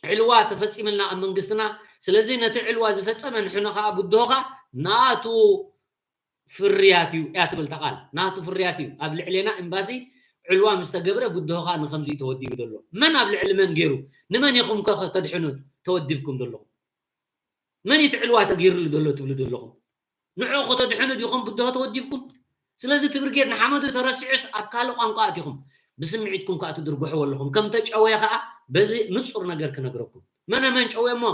ዕልዋ ተፈጺምልና ኣብ መንግስትና፣ ስለዚ ነቲ ዕልዋ ዝፈጸመ ንሕና ኸኣ ብድሆኻ ናቱ ፍርያት እዩ እያ ትብል እታ ቃል። ናቱ ፍርያት እዩ። ኣብ ልዕሌና ኤምባሲ ዕልዋ ምስ ተገብረ ብድሆኻ ንኸምዚ እዩ ተወዲቡ ዘሎ። መን ኣብ ልዕሊ መን ገይሩ? ንመን ኢኹም ከ ከተድሕኑ ተወዲብኩም ዘለኹም? መን እዩ እቲ ዕልዋ ተገይሩሉ ዘሎ ትብሉ ዘለኹም? ንዕኡ ከተድሕኑ ዲኹም ብድሆ ተወዲብኩም? ስለዚ እቲ ብርጌድ ንሓመዱ ተረሲዑስ ኣብ ካልእ ቋንቋ ኣቲኹም ብስምዒትኩም ከኣ ትድርግሕዎ ኣለኹም። ከም ተጨወየ ከኣ በዚ ንጹር ነገር ክነግረኩም። መነ መን ጨወየ እሞ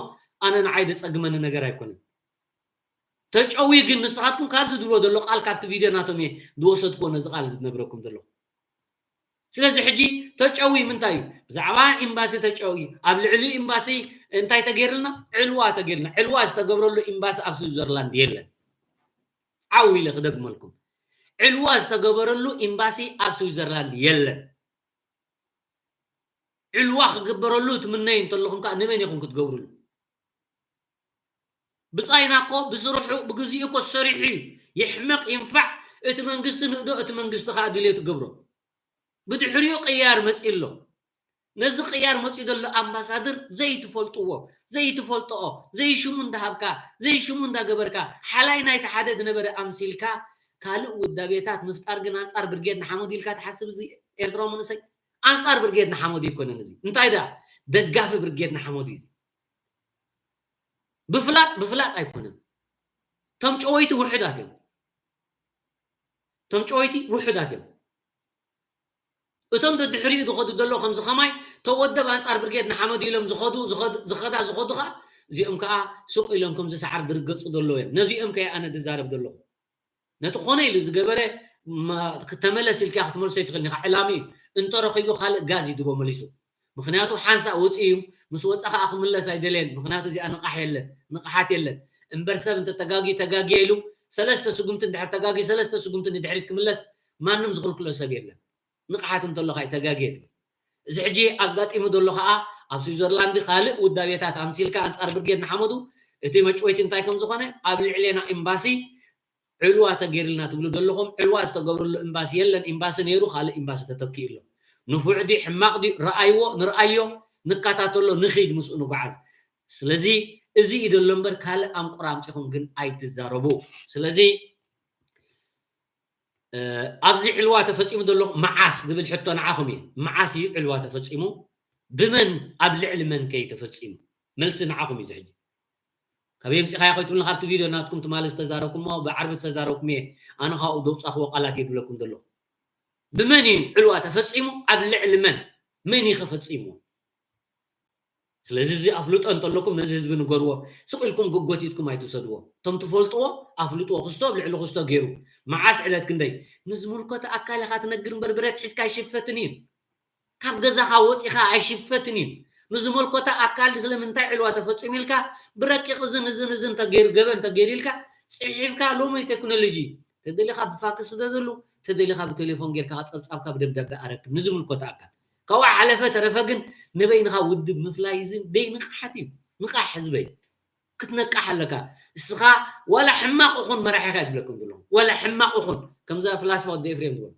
ኣነ ንዓይ ዘጸግመኒ ነገር ኣይኮነን። ተጨውዩ ግን ንስኻትኩም ካብዚ ዝብሎ ዘሎ ቃል ካብቲ ቪድዮ ናቶም እየ ዝወሰድክዎ ነዚ ቃል እዚ ዝነግረኩም ዘለኹ። ስለዚ ሕጂ ተጨውዩ ምንታይ እዩ? ብዛዕባ ኤምባሲ ተጨውዩ፣ ኣብ ልዕሊኡ ኤምባሲ እንታይ ተገይርልና? ዕልዋ ተገይርልና። ዕልዋ ዝተገብረሉ ኤምባሲ ኣብ ስዊዘርላንድ የለን። ዓው ኢለ ክደግመልኩም፣ ዕልዋ ዝተገበረሉ ኤምባሲ ኣብ ስዊዘርላንድ የለን። ዕልዋ ክግበረሉ ትምነዩ እንተለኹም ከዓ ንመን ኢኹም ክትገብሩሉ? ብጻይና እኮ ብስርሑ ብግዚኡ እኮ ሰሪሑ እዩ። ይሕመቕ ይንፋዕ፣ እቲ መንግስቲ ንእዶ፣ እቲ መንግስቲ ከዓ ድልየቱ ገብሮ። ብድሕሪኡ ቅያር መጺኡ ኣሎ። ነዚ ቅያር መጺኡ ዘሎ ኣምባሳደር ዘይትፈልጥዎ፣ ዘይትፈልጥኦ፣ ዘይሽሙ እንዳሃብካ፣ ዘይሽሙ እንዳገበርካ፣ ሓላይ ናይቲ ሓደ ዝነበረ ኣምሲልካ፣ ካልእ ውዳቤታት ምፍጣር ግን ኣንጻር ብርጌድ ንሓመዱ ኢልካ ትሓስብ እዚ ኤርትራዊ መንእሰይ? ኣንጻር ብርጌድ ንሓመዱ ኣይኮነን እዚ። እንታይ ደኣ? ደጋፊ ብርጌድ ንሓመዱ እዩ እዚ። ብፍላጥ፣ ብፍላጥ ኣይኮነን። እቶም ጨወይቲ ውሑዳት እዮም። እቶም ጨወይቲ ውሑዳት እዮም። እቶም ደድሕሪኡ ዝኸዱ ዘለዉ ከምዚ ከማይ ተወደብ ኣንጻር ብርጌድ ንሓመዱ ኢሎም ዝኸዱ፣ ዝኸዱ፣ ዝኸዳ ዝኸዱ ኸኣ እዚኦም ከኣ ሱቕ ኢሎም ከምዚ ሰዓር ዝርገጹ ዘለዉ እዮም። ነዚኦም ከ ኣነ ዝዛረብ ዘለኹ። ነቲ ኾነ ኢሉ ዝገበረ ማ-፣ ክተመለስ ኢልካ ክትመልሶ ኣይትኽእልን ኢኻ። ዕላሚ እዩ። እንተረኺቡ ካልእ ጋዝ ይድቦ መሊሱ። ምኽንያቱ ሓንሳእ ወፂኡ እዩ። ምስ ወፃ ኸዓ ክምለስ ኣይደለየን። ምኽንያቱ እዚኣ ንቓሕ የለን። ንቕሓት የለን። እምበር ሰብ እንተ ተጋጊ፣ ተጋጊ ኢሉ ሰለስተ ስጉምቲ እንድሕር ተጋጊ፣ ሰለስተ ስጉምቲ ንድሕሪት ክምለስ ማንም ዝኽልክሎ ሰብ የለን። ንቕሓት እንተሎ ኸዓ ተጋግየ ትብል። እዚ ሕጂ ኣጋጢሙ ዘሎ ኸዓ ኣብ ስዊዘርላንድ ካልእ ውዳቤታት ኣምሲልካ ኣንጻር ብርጌድ ንሓመዱ እቲ መጭወይቲ እንታይ ከም ዝኾነ ኣብ ልዕሌና ኤምባሲ ዕልዋ ተገይርልና ትብሉ ዘለኹም፣ ዕልዋ ዝተገብረሉ ኤምባሲ የለን። ኤምባሲ ነይሩ፣ ካልእ ኤምባሲ ተተኪኡ ኣሎ። ንፉዕ ድዩ ሕማቕ ድዩ? ረኣይዎ፣ ንርኣዮ፣ ንከታተሎ፣ ንኺድ ምስኡ ንጓዓዝ። ስለዚ እዚ እዩ ዘሎ እምበር ካልእ ኣንቁራ ኣምጺኹም ግን ኣይትዛረቡ። ስለዚ እ፣ ኣብዚ ዕልዋ ተፈጺሙ ዘሎ መዓስ ዝብል ሕቶ ንዓኹም እዩ። መዓስ እዩ ዕልዋ ተፈጺሙ? ብመን ኣብ ልዕሊ መን ከ እዩ ተፈጺሙ? መልሲ ንዓኹም እዩ እዚ ሕጂ። ካበይ ኣምጺኻዮ ከይትብሉኒ ካብቲ ቪድዮ ናትኩም ትማሊ ዝተዛረብኩሞ ብዓርቢ ዝተዛረብኩም እየ። ኣነ ካብኡ ዘውጻኽዎ ቃላት እየ ዝብለኩም ዘለኹ። ብመን እዩ ዕልዋ ተፈጺሙ? ኣብ ልዕሊ መን? መን እዩ ከፈጺምዎ? ስለዚ እዚ ኣፍልጦ እንተለኩም ነዚ ህዝቢ ንገርዎ። ስቕ ኢልኩም ጎጎቲትኩም ኣይትውሰድዎ። እቶም ትፈልጥዎ ኣፍልጥዎ። ክስቶ ኣብ ልዕሊ ክስቶ ገይሩ። መዓስ ዕለት ክንደይ? ንዝምልከቶ ኣካል ኢኻ ትነግር እምበር ብረት ሒዝካ ኣይሽፈትን እዩ። ካብ ገዛኻ ወፂኻ ኣይሽፈትን እዩ። ንዝመልከቶ ኣካል ስለምንታይ ዕልዋ ተፈፂሙ ኢልካ ብረቂቕ እዝን እዝን እዝን እንተገይሩ ገበን እንተገይሩ ኢልካ ፅሒፍካ ሎሚ ቴክኖሎጂ ተደሊኻ ብፋክስ ስደደሉ፣ ተደሊኻ ብቴሌፎን ጌርካ ጸብጻብካ ብደብዳቤ ኣረክብ ንዝምልከቶ ኣካል። ካብኡ ሓለፈ ተረፈ ግን ንበይንኻ ውድብ ምፍላይ እዚ ደይ ንቕሓት እዩ። ንቓሕ ህዝበይ። ክትነቃሕ ኣለካ። እስኻ ዋላ ሕማቕ ይኹን መራሒኻ ይብለኩም ዘለኹ። ዋላ ሕማቕ ይኹን ከምዛ ፍላስፋ ወዲ ኤፍሬም ዝበሎ።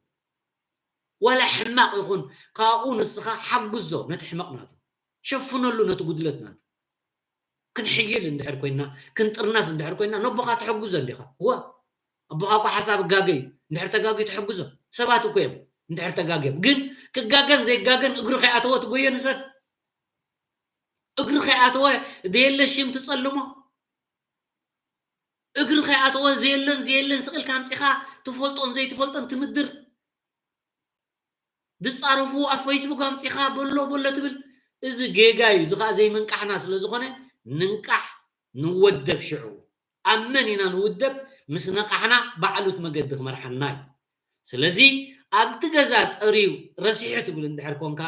ዋላ ሕማቕ ይኹን ካብኡ ንስኻ ሓግዞ ነቲ ሕመቕ ናቱ። ሸፍነሉ ነቲ ጉድለት ናቱ። ክንሕይል እንድሕር ኮይና፣ ክንጥርነፍ እንድሕር ኮይና፣ ነቦኻ ትሕግዞ እንዲኻ። እወ፣ ኣቦኻ እኮ ሓሳብ እጋገ እዩ። እንድሕር ተጋግዩ ትሕግዞ። ሰባት እኮ እዮም እንድሕር ተጋግዮም። ግን ክጋገን ዘይጋገን እግሩ ከይኣተወ ትጎዮ ንሰብ። እግሩ ከይኣተወ ዘየለ ሽም ትጸልሞ። እግሪ ከይኣተወ ዘየለን ዘየለን ስቕ ኢልካ ኣምጺኻ ትፈልጦን ዘይትፈልጦን ትምድር። ዝጻረፉ ኣብ ፌስቡክ ኣምጺኻ በሎ በሎ ትብል። እዚ ጌጋ እዩ። እዚ ኸኣ ዘይምንቃሕና ስለ ዝኾነ ንንቃሕ፣ ንወደብ ሽዑ። ኣብ መን ኢና ንውደብ? ምስ ነቃሕና ባዕሉ እቲ መገዲ ክመርሓና እዩ። ስለዚ ኣብቲ ገዛ ጸርዩ ረሲሑ ትብል እንድሕር ኮንካ፣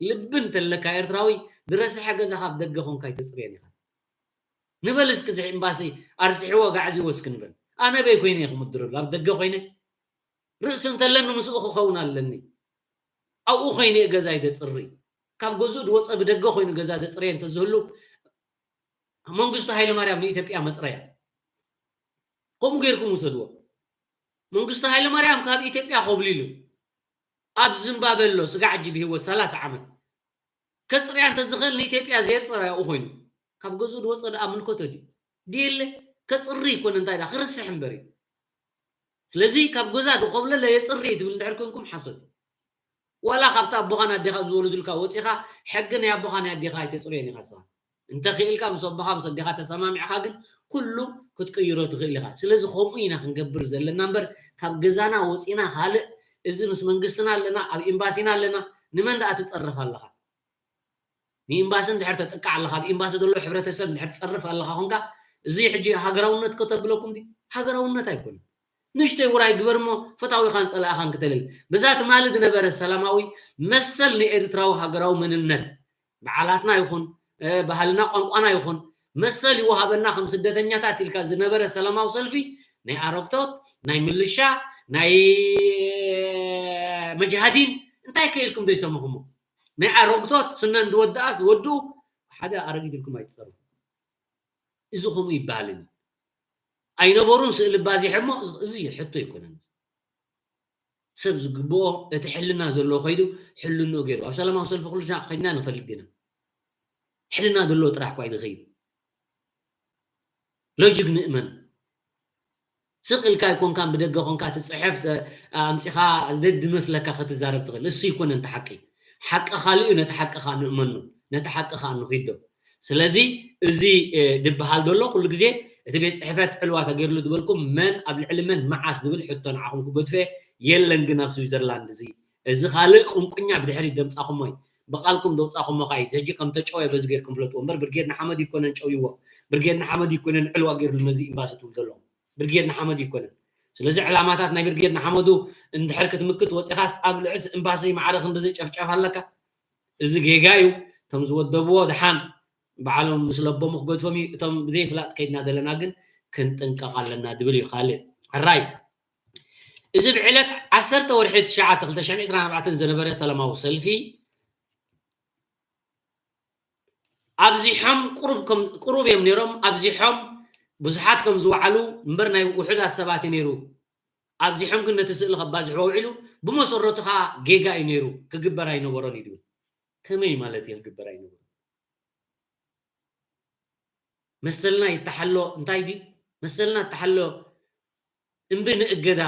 ልቢ እንተለካ ኤርትራዊ፣ ዝረስሐ ገዛ ካብ ደገ ኮንካ ኣይተጽርዮን ኢኻ። ንበል እስኪ እዚ ኤምባሲ ኣርሲሕዎ ጋዕዝዎ እስኪ ንበል። ኣነ በይ ኮይነ እየ ክምድረሉ፣ ኣብ ደገ ኮይነ ርእሲ እንተለኒ ምስኡ ክኸውን ኣለኒ። ኣብኡ ኮይነ እየ ገዛይ ደጽሪ። ካብ ገዝኡ ዝወጸ ብደገ ኮይኑ ገዛ ዘጽረየ እንተዝህሉ መንግስቱ ሃይለማርያም ንኢትዮጵያ መጽረያ። ከምኡ ጌርኩም ውሰድዎ። መንግስቱ ሃይለማርያም ካብ ኢትዮጵያ ኮብሊሉ ኣብ ዝምባበ ኣሎ ስጋዕ ሕጂ ብህይወት ሰላሳ ዓመት። ከጽርያ እንተዝኽእል ንኢትዮጵያ ዘየጽረያ ኣብኡ ኮይኑ። ካብ ገዝኡ ዝወጸ ደኣ ምልከቶ ድዩ? ድየለ ከጽሪ ይኮነ እንታይ ደኣ ክርስሕ እምበር እዩ። ስለዚ ካብ ገዛ ዝኮብለለ የጽሪ ትብል እንድሕር ኮንኩም ሓሶት እዩ። ዋላ ካብቲ ኣቦኻን ኣዴኻን ዝወለዱልካ ወጺኻ ሕጊ ናይ ኣቦኻ ናይ ኣዴኻ ኣይተጽርዮን ኢኻ ንስኻ። እንተኽኢልካ ምስ ኣቦኻ ምስ ኣዴኻ ተሰማሚዕኻ ግን ኩሉ ክትቅይሮ ትኽእል ኢኻ። ስለዚ ከምኡ ኢና ክንገብር ዘለና እምበር ካብ ገዛና ወጺና ካልእ እዚ ምስ መንግስትና ኣለና ኣብ ኤምባሲና ኣለና ንመን ደኣ ትጸርፍ ኣለኻ? ንኤምባሲ እንድሕር ተጥቅዕ ኣለኻ፣ ኣብ ኤምባሲ ዘሎ ሕብረተሰብ እንድሕር ትጸርፍ ኣለኻ ኮንካ፣ እዚ ሕጂ ሃገራውነት ከተብለኩም ድዩ? ሃገራውነት ኣይኮነን። ንእሽተይ ውራይ ግበር እሞ ፈታዊኻን ጸላእኻን ክተልል። በዛ ትማሊ ዝነበረ ሰላማዊ መሰል ንኤርትራዊ ሃገራዊ መንነት፣ በዓላትና ይኹን፣ እ፣ ባህልና ቋንቋና ይኹን፣ መሰል ይወሃበና ከም ስደተኛታት ኢልካ ዝነበረ ሰላማዊ ሰልፊ፣ ናይ ኣረግቶት፣ ናይ ምልሻ፣ ናይ መጅሃዲን እንታይ ከኢልኩም ዘይሰምኹሞ? ናይ ኣረግቶት ስነን ዝወድኣስ ወዱ ሓደ ኣረጊት ኢልኩም ኣይትፀሩ። እዚ ከምኡ ይበሃልን እዩ። ኣይነበሩን ስእሊ ባዚሐ እሞ እዚ ሕቶ ኣይኮነን። ሰብ ዝግብኦ እቲ ሕልና ዘለዎ ከይዱ ሕልንኡ ገይሩ ኣብ ሰላማዊ ሰልፊ ኩሉ ሻዕ ከይድና ንፈልጥ ዲና? ሕልና ዘለዎ ጥራሕ እኳ እዩ ዝኸይድ። ሎጂክ ንእመን። ስቕ ኢልካ ኣይኮንካን ብደገ ኮንካ ትፅሕፍ ተ- ኣምፂኻ ደድመስለካ ክትዛረብ ትኽእል። እሱ ይኮነን እቲ ሓቂ። ሓቂ ካልእ እዩ፣ ነቲ ሓቂ ከዓ ንእመኑ፣ ነቲ ሓቂ ከዓ ንኺዶ። ስለዚ እዚ እ፣ ድበሃል ዘሎ ኩሉ ግዜ እቲ ቤት ፅሕፈት ዕልዋ ተገይርሉ ዝበልኩም መን ኣብ ልዕሊ መን መዓስ ዝብል ሕቶ ንዓኹም ክገድፈ የለን። ግን ኣብ ስዊዘርላንድ እዚ እዚ ካልእ ቁንቁኛ ብድሕሪት ደምፃኹሞ እዩ። ብቓልኩም ደውፃኹሞ ከዓ እዩ። ሕጂ ከም ተጨወየ በዚ ገይርኩም ፍለጥዎ እምበር ብርጌድ ንሓመዱ ይኮነን ጨውይዎ። ብርጌድ ንሓመዱ ይኮነን ዕልዋ ገይርሉ ነዚ ኤምባሲ ትብሉ ዘለኹም። ብርጌድ ንሓመዱ ይኮነን። ስለዚ ዕላማታት ናይ ብርጌድ ንሓመዱ እንድሕር ክትምክት ወፂኻስ ኣብ ልዕሊ ኤምባሲ ማዕረ ክንድዚ ጨፍጫፍ ኣለካ? እዚ ጌጋ እዩ። እቶም ዝወደብዎ ድሓን ባዕሎም ምስ ለቦሙ ክገድፎም እዩ። እቶም ብዘይፍላጥ ከይድና ዘለና ግን ክንጥንቀቕ ኣለና ድብል እዩ። ካልእ ሕራይ እዚ ብዕለት ዓሰርተ ወርሒ ትሽዓተ ክልተ ሽሕን ዕስራን ኣርባዕተን ዝነበረ ሰላማዊ ሰልፊ ኣብዚሖም ቁሩብ ከም- ቁሩብ እዮም ነይሮም። ኣብዚሖም ብዙሓት ከም ዝወዓሉ እምበር ናይ ውሑዳት ሰባት እዩ ነይሩ። ኣብዚሖም ግን ነቲ ስእሊ ከባዝሕዎ ውዒሉ ብመሰረቱ ከዓ ጌጋ እዩ ነይሩ፣ ክግበር ኣይነበሮን እዩ ድብል። ከመይ ማለት እዩ ክግበር ኣይነበሮን? መሰልና ይተሓሎ እንታይ ድዩ? መሰልና ይተሓሎ እምቢ ንእገዳ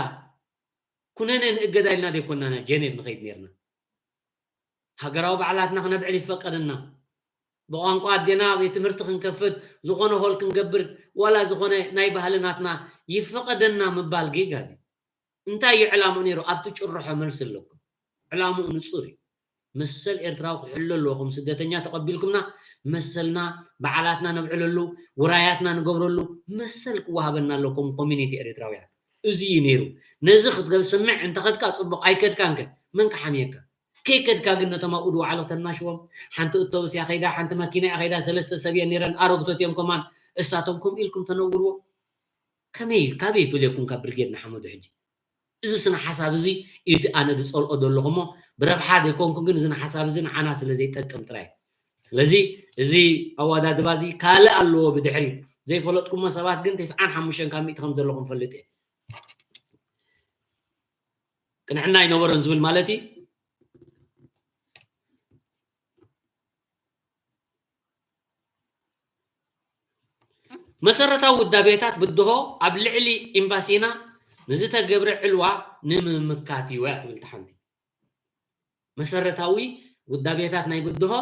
ኩነነ ንእገዳ ኢልና ዘይኮና ና ጀኔቭ ንኸይድ ነርና። ሃገራዊ በዓላትና ክነብዕል ይፈቀደና። ብቋንቋ ኣዴና ቤት ትምህርቲ ክንከፍት፣ ዝኾነ ሆል ክንገብር፣ ዋላ ዝኾነ ናይ ባህሊ ናትና ይፈቀደና ምባል ጌጋ ድዩ? እንታይ እዩ ዕላምኡ ነይሩ? ኣብቲ ጭርሖ መልሲ ኣለኩም። ዕላምኡ ንጹር እዩ። መሰል ኤርትራዊ ክሕሎ ኣለዎ። ከም ስደተኛ ተቐቢልኩምና መሰልና፣ በዓላትና ነብዕለሉ፣ ውራያትና ንገብረሉ መሰል ክወሃበና ኣለዎ ከም ኮሚኒቲ ኤርትራውያን። እዚ እዩ ነይሩ። ነዚ ክትገብ ስምዕ እንተኸድካ ጽቡቕ፣ ኣይከድካን ከ መን ክሓምየካ? ከይከድካ ግን ነቶም ኣብኡ ዝወዓሉ ተናሽዎም። ሓንቲ እቶብስ እያ ከይዳ፣ ሓንቲ መኪና እያ ከይዳ፣ ሰለስተ ሰብ እየን ነይረን፣ ኣረግቶት እዮም ከማን። እሳቶም ከምኡ ኢልኩም ተነውርዎ። ከመይ ካበይ ይፈልየኩም ካብ ብርጌድ ንሓመዱ ሕጂ? እዚ ስነ ሓሳብ እዚ እዩ እቲ ኣነ ዝፀልኦ ዘለኹ እሞ ብረብሓ ዘይኮንኩ ግን እዚ ሓሳብ እዚ ንዓና ስለ ዘይጠቅም ጥራይ። ስለዚ እዚ ኣወዳድባ እዚ ካልእ ኣለዎ ብድሕሪት ዘይፈለጥኩሞ ሰባት ግን ተስዓን ሓሙሽተን ካብ ሚእቲ ከም ዘለኹም ፈልጥ እየ። ቅንዕና ኣይነበሮን ዝብል ማለት እዩ። መሰረታዊ ውዳቤታት ብድሆ ኣብ ልዕሊ ኤምባሲና ንዝተገብረ ዕልዋ ንምምካት እዩ እያ ትብል እታ ሓንቲ። መሰረታዊ ውዳቤታት ናይ ብድሆ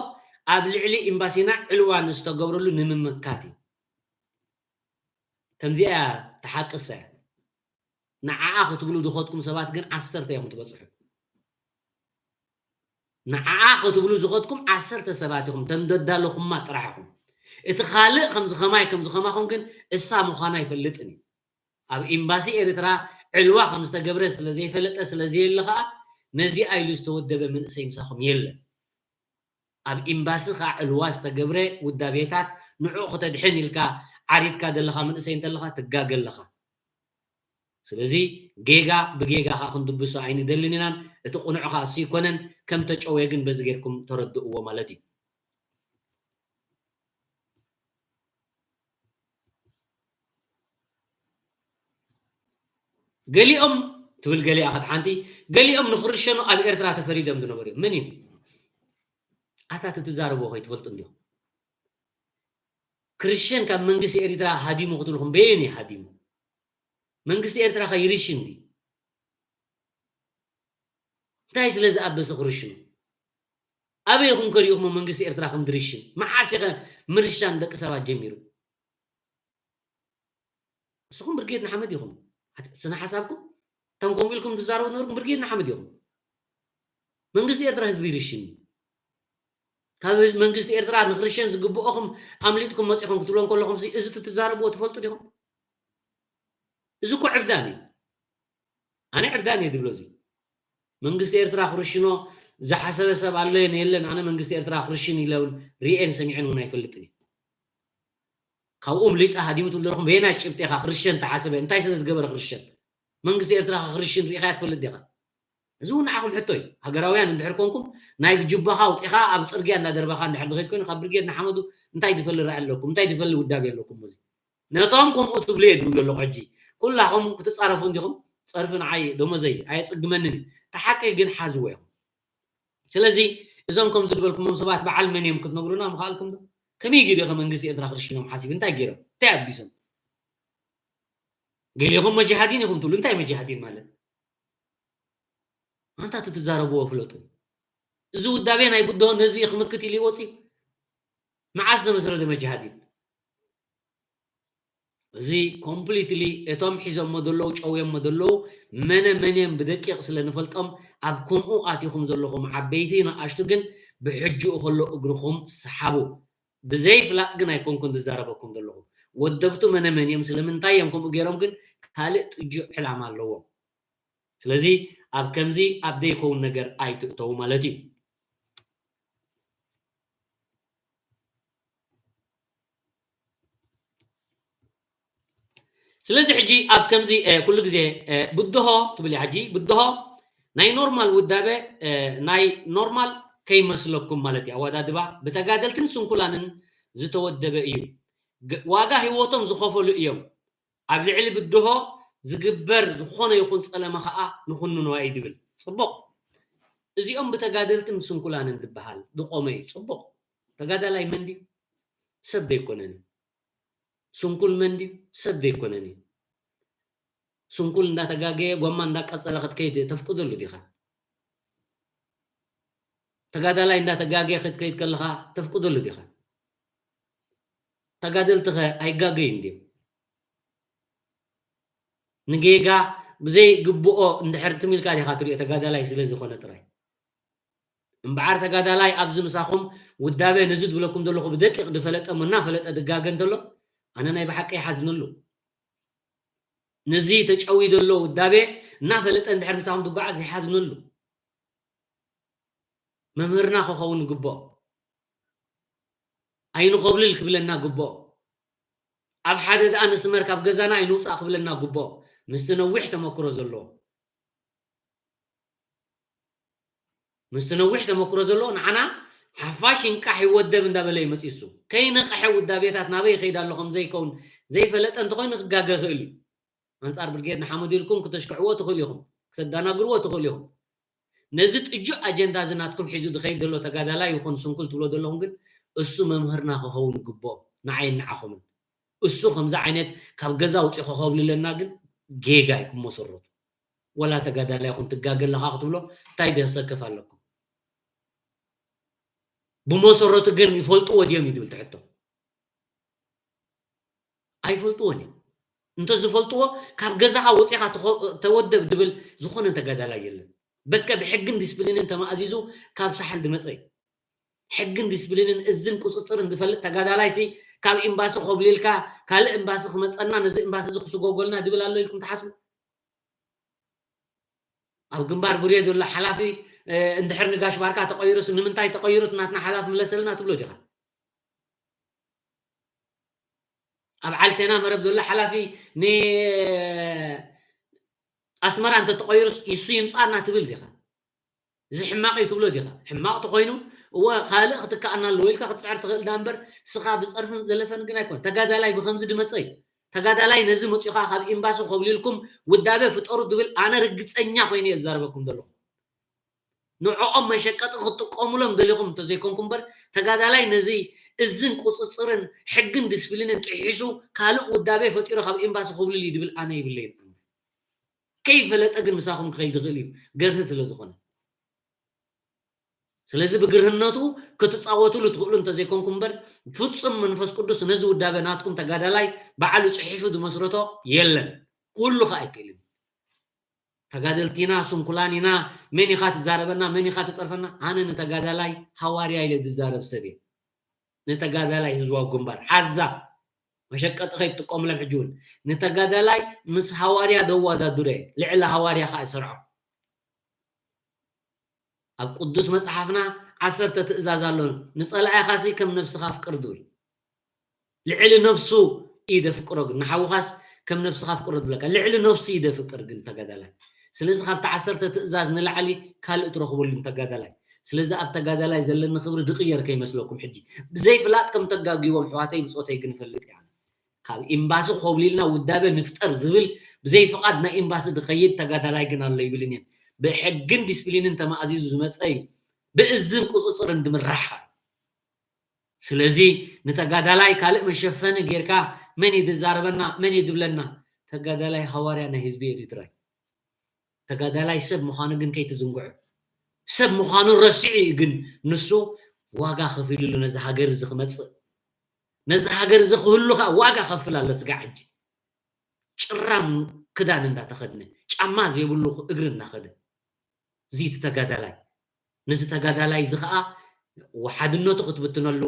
ኣብ ልዕሊ ኤምባሲና ዕልዋ ንዝተገብረሉ ንምምካት እዩ። ከምዚኣ እያ ተሓቅሰ። ንዓኣ ክትብሉ ዝኸድኩም ሰባት ግን ዓሰርተ ኢኹም ትበፅሑ። ንዓኣ ክትብሉ ዝኸድኩም ዓሰርተ ሰባት ኢኹም፣ ተም ደዳለኹማ ጥራሕ ኢኹም። እቲ ካልእ ከምዚ ኸማይ ከምዚ ኸማኹም ግን እሳ ምዃና ኣይፈልጥን እዩ። ኣብ ኤምባሲ ኤርትራ ዕልዋ ከም ዝተገብረ ስለ ዘይፈለጠ ስለ ዘየለ ኸኣ ነዚኣ ኢሉ ዝተወደበ መንእሰይ ምሳኹም የለን። ኣብ ኤምባሲ ኸኣ ዕልዋ ዝተገብረ ውዳቤታት ንዕኡ ክተድሕን ኢልካ ዓሪድካ ዘለኻ መንእሰይ እንተለኻ ትጋገ ኣለኻ። ስለዚ ጌጋ ብጌጋ ኸኣ ክንድብሶ ኣይንደልን ኢናን እቲ ቁኑዕ ኸኣ እሱ ይኮነን። ከም ተጨውየ ግን በዚ ጌርኩም ተረድእዎ ማለት እዩ። ገሊኦም ትብል ገሊኣ ኸድ ሓንቲ ገሊኦም ንክርሸኑ ኣብ ኤርትራ ተፈሪዶም ዝነበሩ እዮም። መን እዩ ኣታ ትትዛረብዎ ከይትፈልጡ እንዲኹም? ክርስቲያን ካብ መንግስቲ ኤርትራ ሃዲሙ ክትብልኩም በየን እዩ ሃዲሙ? መንግስቲ ኤርትራ ከ ይርሽን ድዩ? እንታይ ስለ ዝኣበሰ ክርስቲኑ? ኣበይ ኢኹም ከሪእኹሞ መንግስቲ ኤርትራ ከም ዝርሽን? መዓስ ኢኸ ምርሻን ደቂ ሰባት ጀሚሩ? ንስኹም ብርጌድ ንሓመድ ኢኹም። ስነ ሓሳብኩም እቶም ከምኡ ኢልኩም ትዛረቡ ነበርኩም ብርጌድ ንሓመድ ኢኹም። መንግስቲ ኤርትራ ህዝቢ ይርሽን እዩ። ካብ ህዝ- መንግስቲ ኤርትራ ንክርሸን ዝግብኦኹም ኣምሊጥኩም መፂኹም ክትብሎም ከለኹም ሲ እዚ ትትዛረብዎ ትፈልጡ ዲኹም? እዚ እኮ ዕብዳን እዩ። ኣነ ዕብዳን እየ ዝብሎ እዚ መንግስቲ ኤርትራ ክርሽኖ ዝሓሰበ ሰብ ኣሎ የን የለን። ኣነ መንግስቲ ኤርትራ ክርሽን ኢለ እውን ሪኤን ሰሚዐን እውን ኣይፈልጥን እዩ። ካብኡ ኣምሊጠ ሃዲሙ ትብሉ ዘለኹም በየናይ ጭብጢ ኢኻ ክርሸን ተሓሰበ እንታይ ስለ ዝገበረ ክርሸን? መንግስቲ ኤርትራ ክርሽን ርኢኻያ ትፈልጥ ዲኻ? እዚ እውን ንዓኹም ሕቶ እዩ። ሃገራውያን እንድሕር ኮንኩም፣ ናይ ጅባኻ ኣውጺኻ ኣብ ጽርግያ እንዳደርባኻ እንድሕር ዝኸይድ ኮይኑ፣ ካብ ብርጌድ ንሓመዱ እንታይ ዝፈሊ ራኢ ኣለኩም? እንታይ ዝፈሊ ውዳቤ ኣለኩም? እዚ ነቶም ከምኡ ትብሉ እየ ዝብል ዘለኹ። ሕጂ ኩላኹም ክትጻረፉ እንዲኹም። ጸርፊ ንዓይ ደሞዘይ ኣየጽግመንን እዩ። እቲ ሓቂ ግን ሓዝዎ ኢኹም። ስለዚ እዞም ከምዚ ዝበልኩሞም ሰባት በዓል መን እዮም ክትነግሩና ምኽኣልኩም ዶ? ከመይ ገይሩ ከ መንግስቲ ኤርትራ ክርሽኖም ሓሲቡ? እንታይ ገይሮም? እንታይ ኣቢሶም? ገሊኹም መጃሃዲን ኢኹም ትብሉ። እንታይ መጃሃዲን ማለት? ኣንታ እቲ ትዛረብዎ ፍለጡ። እዚ ውዳቤ ናይ ብድሆ ነዚ ክምክት ኢሉ ይወፂ? መዓስ ተመስረተ መጃሃዲን? እዚ ኮምፕሊትሊ እቶም ሒዞሞ ዘለዉ፣ ጨውዮሞ ዘለዉ መነ መን እዮም ብደቂቕ ስለ ንፈልጦም፣ ኣብ ከምኡ ኣቲኹም ዘለኹም ዓበይቲ ንኣሽቱ ግን ብሕጅኡ ከሎ እግርኹም ሰሓቡ። ብዘይ ፍላጥ ግን ኣይኮንኩን ዝዛረበኩም ዘለኹ። ወደብቱ መነ መን እዮም፣ ስለምንታይ እዮም ከምኡ ገይሮም ግን ካልእ ጥጁእ ዕላማ ኣለዎም። ስለዚ ኣብ ከምዚ ኣብ ዘይከውን ነገር ኣይትእተዉ ማለት እዩ። ስለዚ ሕጂ ኣብ ከምዚ፣ እ፣ ኩሉ ግዜ፣ እ፣ ብድሆ ትብል እያ። ሕጂ ብድሆ ናይ ኖርማል ውዳበ፣ እ፣ ናይ ኖርማል ከይመስለኩም ማለት እዩ። ኣወዳድባ ብተጋደልትን ስንኩላንን ዝተወደበ እዩ። ግ-፣ ዋጋ ህይወቶም ዝኸፈሉ እዮም። ኣብ ልዕሊ ብድሆ ዝግበር ዝኾነ ይኹን ጸለመ ኸኣ ንኹንኖ እዩ ድብል። ጽቡቕ። እዚኦም ብተጋደልትን ስንኩላንን ዝበሃል ዝቖመ እዩ። ጽቡቕ። ተጋዳላይ መን ድዩ? ሰብ ዘይኮነን እዩ። ስንኩል መን ድዩ? ሰብ ዘይኮነን እዩ። ስንኩል እንዳተጋገየ፣ ጎማ እንዳቀጸረ ክትከይድ ተፍቅደሉ ዲኻ? ተጋዳላይ እንዳተጋገየ ክትከይድ ከለኻ ተፍቅደሉ ዲኻ? ተጋደልቲ ኸ ኣይጋገዩን ድዮም? ንጌጋ ብዘይ ግብኦ እንድሕር ትም ኢልካ ዲኻ ትሪኦ፣ ተጋዳላይ ስለ ዝኾነ ጥራይ? እምበኣር ተጋዳላይ ኣብዚ ምሳኹም ውዳበ ነዚ ዝብለኩም ዘለኹ ብደቂቕ ዝፈለጠ እሞ እናፈለጠ ዝጋገ እንተሎ፣ ኣነ ናይ ብሓቂ ይሓዝነሉ። ነዚ ተጨውዩ ዘሎ ውዳቤ እናፈለጠ እንድሕር ምሳኹም ዝጓዓዝ ይሓዝነሉ። መምህርና ክኸውን ይግብኦ። ኣይንኾብልል ክብለና ግብኦ። ኣብ ሓደ ደኣ ንስመር ካብ ገዛና ኣይንውጻእ ክብለና ግብኦ። ምስቲ ነዊሕ ተመክሮ ዘለዎ። ምስቲ ነዊሕ ተመክሮ ዘለዎ ንዓና ሓፋሽ ይንቃሕ ይወደብ እንዳበለ እዩ መጺሱ። ከይነቕሐ ውዳቤታት ናበይ ይኸይድ ኣሎ ከም ዘይከውን ዘይፈለጠ እንተኾይኑ ክጋገ ይኽእል እዩ። ኣንጻር ብርጌድ ንሓመዱ ኢልኩም ክተሽክዕዎ ትኽእሉ ኢኹም፣ ክተደናግርዎ ትኽእሉ ኢኹም። ነዚ ጥጁእ ኣጀንዳ እዚ ናትኩም ሒዙ ዝኸይድ ዘሎ ተጋዳላይ ይኹን ስንኩል ትብሎ ዘለኹም ግን እሱ መምህርና ክኸውን ይግብኦ፣ ንዓይን ንዓኹምን። እሱ ከምዚ ዓይነት ካብ ገዛ ኣውጺኡ ከኸብልለና ግን ጌጋ እዩ ክመሰረቱ። ወላ ተጋዳላይ ይኹን ትጋገ ኣለኻ ክትብሎ እንታይ ዘሰክፍ ኣለኩም? ብመሰረቱ ግን ይፈልጥዎ ድዮም እዩ ዝብል ትሕቶ። ኣይፈልጥዎን እዮም። እንተዝፈልጥዎ ካብ ገዛኻ ወፂኻ ተኾ-፣ ተወደብ ድብል ዝኾነ ተጋዳላይ የለን። በቃ ብሕግን ዲስፕሊንን ተማእዚዙ ካብ ሳሕል ዝመፀ እዩ። ሕግን ዲስፕሊንን እዝን ቁፅፅርን ዝፈልጥ ተጋዳላይሲ ካብ ኤምባሲ ኮብሊልካ ካልእ ኤምባሲ ክመፀና ነዚ ኤምባሲ እዚ ክስጎጎልና ድብል ኣሎ ኢልኩም ትሓስቡ? ኣብ ግንባር ብሬ ዘሎ ሓላፊ፣ እ፣ እንድሕር ንጋሽ ባርካ ተቐይሩስ ንምንታይ ተቐይሩት ናትና ሓላፊ ምለሰልና ትብሎ ዲኻ? ኣብ ዓልቴና መረብ ዘሎ ሓላፊ ንኣስመራ እንተተቐይሩስ ይሱ ይምጻና ትብል ዲኻ? እዚ ሕማቕ እዩ ትብሎ ዲኻ? ሕማቕ ተኾይኑ፣ እወ፣ ካልእ ክትከኣና ኣለዎ ኢልካ ክትጽዕር ትኽእል ዳ እምበር፣ ስኻ ብጸርፍን ዘለፈን ግን ኣይኮነ። ተጋዳላይ ብኸምዚ ድመጸ እዩ። ተጋዳላይ ነዚ መጺኻ ካብ ኤምባሲ ኮብሊልኩም ውዳበ ፍጠሩ ድብል ኣነ ርግጸኛ ኮይነ እየ ዝዛረበኩም ዘለኹ። ንዕኦም መሸቀጢ ክትጥቀሙሎም ደሊኹም እንተዘይኮንኩም እምበር፣ ተጋዳላይ ነዚ እዝን ቁጽጽርን ሕግን ዲስፕሊንን ጥሒሱ ካልእ ውዳቤ ፈጢሩ ካብ ኤምባሲ ክውልል እዩ ድብል ኣነ ይብለይን። ከይፈለጠ ግን ምሳኹም ክኸይድ ይኽእል እዩ፣ ገርሂ ስለ ዝኾነ። ስለዚ ብግርህነቱ ክትጻወቱሉ ትኽእሉ እንተዘይኮንኩም እምበር፣ ፍጹም መንፈስ ቅዱስ ነዚ ውዳቤ ናትኩም ተጋዳላይ ባዕሉ ጽሒፉ ዝመስረቶ የለን። ኩሉ ኸኣ ኣይክእልን። ተጋደልቲ ኢና፣ ስንኩላን ኢና፣ መን ኢኻ ትዛረበና፣ መን ኢኻ ትጸርፈና? ኣነ ንተጋዳላይ ሃዋርያ ኢለ ዝዛረብ ሰብ እየ። ንተጋዳላይ ህዝባዊ ግንባር ሓዛ መሸቀጢ ከይትጥቀሙሎም ሕጂ እውን። ንተጋዳላይ ምስ ሃዋርያ ዘወዳድሮ እየ። ልዕሊ ሃዋርያ ኸኣ ይሰርዖ። ኣብ ቅዱስ መጽሓፍና ዓሰርተ ትእዛዝ ኣሎ። ንጸላኢኻሲ ከም ነብስኻ ኣፍቅር ዝብል። ልዕሊ ነብሱ እዩ ዘፍቅሮ፣ ግን ንሓውኻስ ከም ነብስኻ ፍቅሮ ዝብለካ፣ ልዕሊ ነብሱ እዩ ዘፍቅር ግን ተጋዳላይ። ስለዚ ካብቲ ዓሰርተ ትእዛዝ ንላዕሊ ካልእ ትረኽበሉን ተጋዳላይ። ስለዚ ኣብ ተጋዳላይ ዘለኒ ክብሪ ድቕየር ከይመስለኩም። ሕጂ ብዘይ ፍላጥ ከም ተጋግዎም ኣሕዋተይ ብጾተይ ግን እፈልጥ እየ። ካብ ኤምባሲ ኮብሊልና ውዳበ ንፍጠር ዝብል ብዘይ ፍቓድ ናይ ኤምባሲ ዝኸይድ ተጋዳላይ ግን ኣሎ ይብልን እየን። ብሕግን ዲስፕሊንን ተማእዚዙ ዝመጸ እዩ። ብእዝን ቁጽጽርን ዝምራሕ። ስለዚ ንተጋዳላይ ካልእ መሸፈኒ ጌርካ መን እዩ ዝዛረበና፣ መን እዩ ዝብለና? ተጋዳላይ ሃዋርያ ናይ ህዝቢ ኤሪትራ እዩ። ተጋዳላይ ሰብ ምዃኑ ግን ከይትዝንግዑ። ሰብ ምዃኑ ረሲዑ እዩ ግን ንሱ ዋጋ ከፊሉሉ ነዚ ሃገር እዚ ክመጽእ። ነዚ ሃገር እዚ ክህሉ ከኣ ዋጋ ከፍል ኣሎ ስጋዕ ሕጂ። ጭራም ክዳን እንዳተኸድነ፣ ጫማ ዘይብሉ እግሪ እንዳኸደ። እዚ እቲ ተጋዳላይ። ነዚ ተጋዳላይ እዚ ከኣ ሓድነቱ ክትብትነሉ፣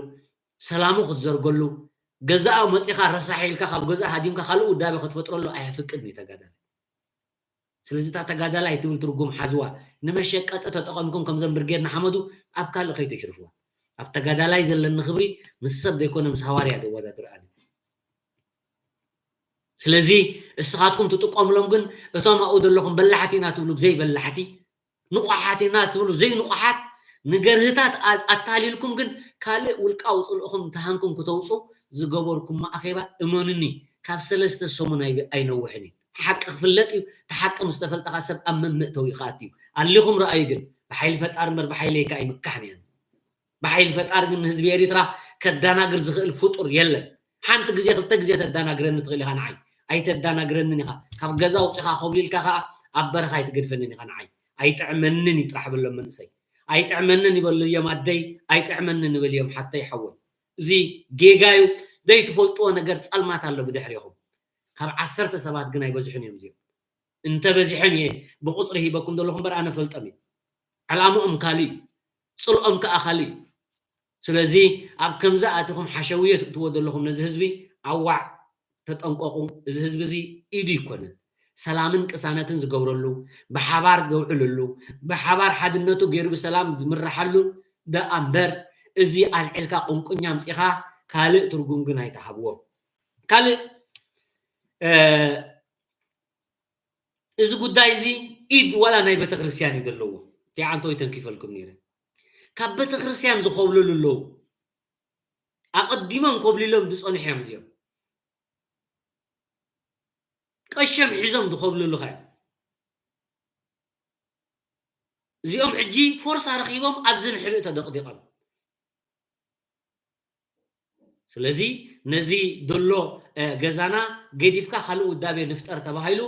ሰላሙ ክትዘርገሉ፣ ገዛኡ መጺኻ ረሳሕ ኢልካ ካብ ገዛእ ሃዲምካ ካልእ ውዳበ ክትፈጥረሉ ኣየፍቅድን እዩ ተጋዳላይ። ስለዚ እታ ተጋዳላይ ትብል ትርጉም ሓዝዋ። ንመሸቀጢ ተጠቐምኩም ከምዞም ብርጌድ ንሓመዱ ኣብ ካልእ ከይተሽርፍዋ። ኣብ ተጋዳላይ ዘለኒ ክብሪ ምስ ሰብ ዘይኮነ ምስ ሃዋርያ ዘወዳድር ኣነ። ስለዚ እስኻትኩም ትጥቀሙሎም ግን እቶም ኣብኡ ዘለኹም በላሕቲ ኢና ትብሉ ዘይበላሕቲ፣ ንቑሓት ኢና ትብሉ ዘይንቑሓት፣ ንገርህታት ኣ-፣ ኣታሊልኩም ግን ካልእ ውልቃዊ ጽልእኹም ተሃንኩም ክተውጹ ዝገበርኩም ኣኼባ እመኑኒ ካብ ሰለስተ ሰሙን ኣይ-፣ ኣይነውሕን እዩ። ሓቂ ክፍለጥ እዩ። እቲ ሓቂ ምስ ተፈልጠኻ ሰብ ኣብ መመእተዊ ክኣት እዩ። ኣሊኹም ረኣዩ ግን ብሓይሊ ፈጣሪ እምበር ብሓይለይ ከኣ ኣይምካሕን እየ። ብሓይሊ ፈጣሪ ግን ንህዝቢ ኤሪትራ ከዳናግር ዝኽእል ፍጡር የለን። ሓንቲ ግዜ ክልተ ግዜ ተዳናግረኒ ትኽእል ኢኻ ንዓይ። ኣይተዳናግረንን ኢኻ። ካብ ገዛ ኣውጺኻ ኮብሊልካ ከኣ ኣብ በረኻ ኣይትገድፈንን ኢኻ ንዓይ። ኣይጥዕመንን እዩ ጥራሕ በሎም መንእሰይ። ኣይጥዕመንን ይበሉ እዮም ኣደይ፣ ኣይጥዕመንን ይበሉ እዮም ሓተይ ሓወይ። እዚ ጌጋ እዩ። ዘይትፈልጥዎ ነገር ጸልማት ኣሎ ብድሕሪኹም። ካብ ዓሰርተ ሰባት ግን ኣይበዝሑን እዮም እዚኦም። እንተበዚሖም እየ ብቁጽሪ ሂበኩም ዘለኹ እምበር ኣነ ፈልጦም እየ። ዕላምኦም ካልእ እዩ። ጽልኦም ከኣ ካልእ እዩ። ስለዚ ኣብ ከምዚ ኣቲኹም ሓሸውየ ትእትዎ ዘለኹም ነዚ ህዝቢ ኣዋዕ ተጠንቀቑ። እዚ ህዝቢ እዚ ኢዱ ይኮነን። ሰላምን ቅሳነትን ዝገብረሉ፣ ብሓባር ዘውዕለሉ፣ ብሓባር ሓድነቱ ገይሩ ብሰላም ዝምርሓሉ ደኣ እምበር እዚ ኣልዒልካ ቁንቁኛ ኣምጺኻ ካልእ ትርጉም ግን ኣይትሃብዎ። ካልእ፣ እ፣ እዚ ጉዳይ እዚ ኢድ ዋላ ናይ ቤተክርስትያን እዩ ዘለዎ። ቲዓንቶ ይተንኪፈልኩም ነይረ። ካብ ቤተክርስትያን ዝኮብለሉ ኣለዉ። ኣቐዲሞም ኮብሊሎም ዝጸንሑ እዮም እዚኦም። ቀሸም ሒዞም ዝኮብልሉኻ እዮም። እዚኦም ሕጂ ፎርሳ ረኺቦም ኣብዚ ንሕብእ ተደቕዲቖም። ስለዚ ነዚ ዘሎ፣ እ፣ ገዛና ገዲፍካ ካልእ ውዳቤ ንፍጠር ተባሂሉ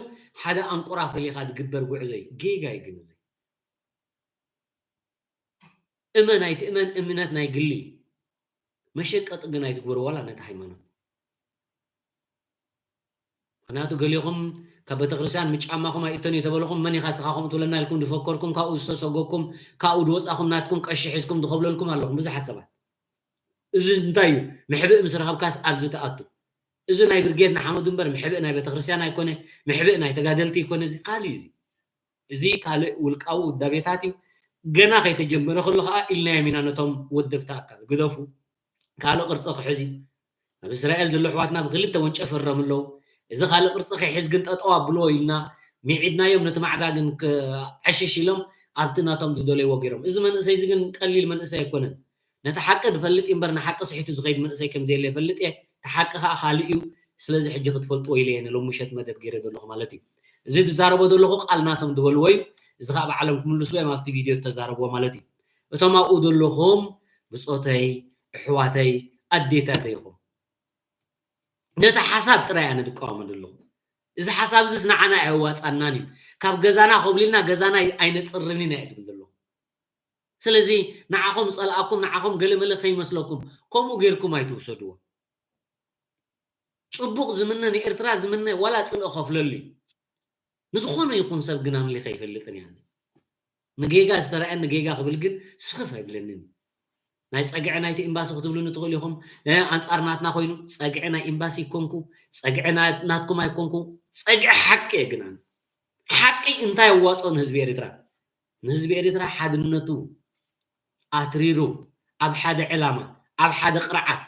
ሓደ ኣንቁራ ፈሊኻ ዝግበር ጉዕዞ እዩ። ጌጋ እዩ ግን እዚ። እመን ኣይትእመን እምነት ናይ ግሊ እዩ። መሸቀጢ ግን ኣይትግበሩ ዋላ ነቲ ሃይማኖት። ምኽንያቱ ገሊኹም ካብ ቤተክርስትያን ምስ ጫማኹም ኣይእቶን እዩ ተበልኹም፣ መን ኢኻ ስኻ ከምኡ ትብለና ኢልኩም ዝፈከርኩም፣ ካብኡ ዝተሰጎግኩም፣ ካብኡ ዝወጻኹም ናትኩም ቀሺ ሒዝኩም ዝኸብለልኩም ኣለኹም ብዙሓት ሰባት። እዚ እንታይ እዩ? ምሕብእ ምስ ረኸብካስ ኣብዚ ትኣቱ። እዚ ናይ ብርጌድ ንሓመዱ እምበር ምሕብእ ናይ ቤተክርስትያን ኣይኮነ፣ ምሕብእ ናይ ተጋደልቲ ኣይኮነ፣ እዚ ካልእ እዩ እዚ። እዚ ካልእ ውልቃዊ ውዳቤታት እዩ። ገና ከይተጀመረ ከሎ ከኣ ኢልናዮም ኢና ነቶም ወደብቲ ኣካል፣ ግደፉ። ካልእ ቅርጺ ክሕዝ እዩ። ኣብ እስራኤል ዘሎ ኣሕዋትና ብክልተ ወንጨፍ ፈረሙ ኣለዉ። እዚ ካልእ ቅርጺ ከይሕዝ ግን ጠጠው ኣብልዎ ኢልና ሚዒድናዮም፣ ነቲ ማዕዳ ግን ክ-፣ ዕሽሽ ኢሎም ኣብቲ ናቶም ዝደለይዎ ገይሮም። እዚ መንእሰይ እዚ ግን ቀሊል መንእሰይ ኣይኮነን። ነቲ ሓቂ ዝፈልጥ እዩ እምበር ንሓቂ ስሒቱ ዝኸይድ መንእሰይ ከም ዘየለ ይፈልጥ እየ። እቲ ሓቂ ከኣ ካልእ እዩ። ስለዚ ሕጂ ክትፈልጥዎ ኢለ እየ ንሎሚ ምሸት መደብ ገይረ ዘለኹ ማለት እዩ። እዚ ዝዛረቦ ዘለኹ ቃል ናቶም ዝበልዎ እዩ። እዚ ከኣ ባዕሎም ክምልስዎ እዮም ኣብቲ ቪድዮ እተዛረብዎ ማለት እዩ። እቶም ኣብኡ ዘለኹም ብጾተይ፣ ኣሕዋተይ፣ ኣዴታተይ ኢኹም። ነቲ ሓሳብ ጥራይ ኣነ ዝቃወሞ ዘለኹ። እዚ ሓሳብ እዚስ ንዓና ኣየዋጻናን እዩ። ካብ ገዛና ኮብሊልና ገዛና ኣይ-፣ ኣይነጽርንን እየ ዝብል ዘለኹ። ስለዚ ንዓኹም ጸልኣኩም፣ ንዓኹም ገለመለ ከይመስለኩም፣ ከምኡ ጌርኩም ኣይትውሰድዎ። ጽቡቕ ዝምነ፣ ንኤርትራ ዝምነ ዋላ ጽልኢ ከፍለሉ እዩ። ንዝኾነ ይኹን ሰብ ግን ኣምሊኸ ኣይፈልጥን እየ። ንጌጋ ዝተረኣየኒ ጌጋ ክብል ግን ስኽፍ ኣይብለንን። ናይ ጸግዒ ናይቲ ኤምባሲ ክትብሉኒ ትኽእሉ ኢኹም። እ፣ ኣንጻር ናትና ኮይኑ ጸግዒ ናይ ኤምባሲ ኣይኮንኩ፣ ጸግዒ ና-፣ ናትኩም ኣይኮንኩ። ጸግዒ ሓቂ እየ ግን ኣነ። ሓቂ እንታይ የዋጽኦ ንህዝቢ ኤርትራ? ንህዝቢ ኤርትራ ሓድነቱ ኣትሪሩ ኣብ ሓደ ዕላማ፣ ኣብ ሓደ ቅርዓት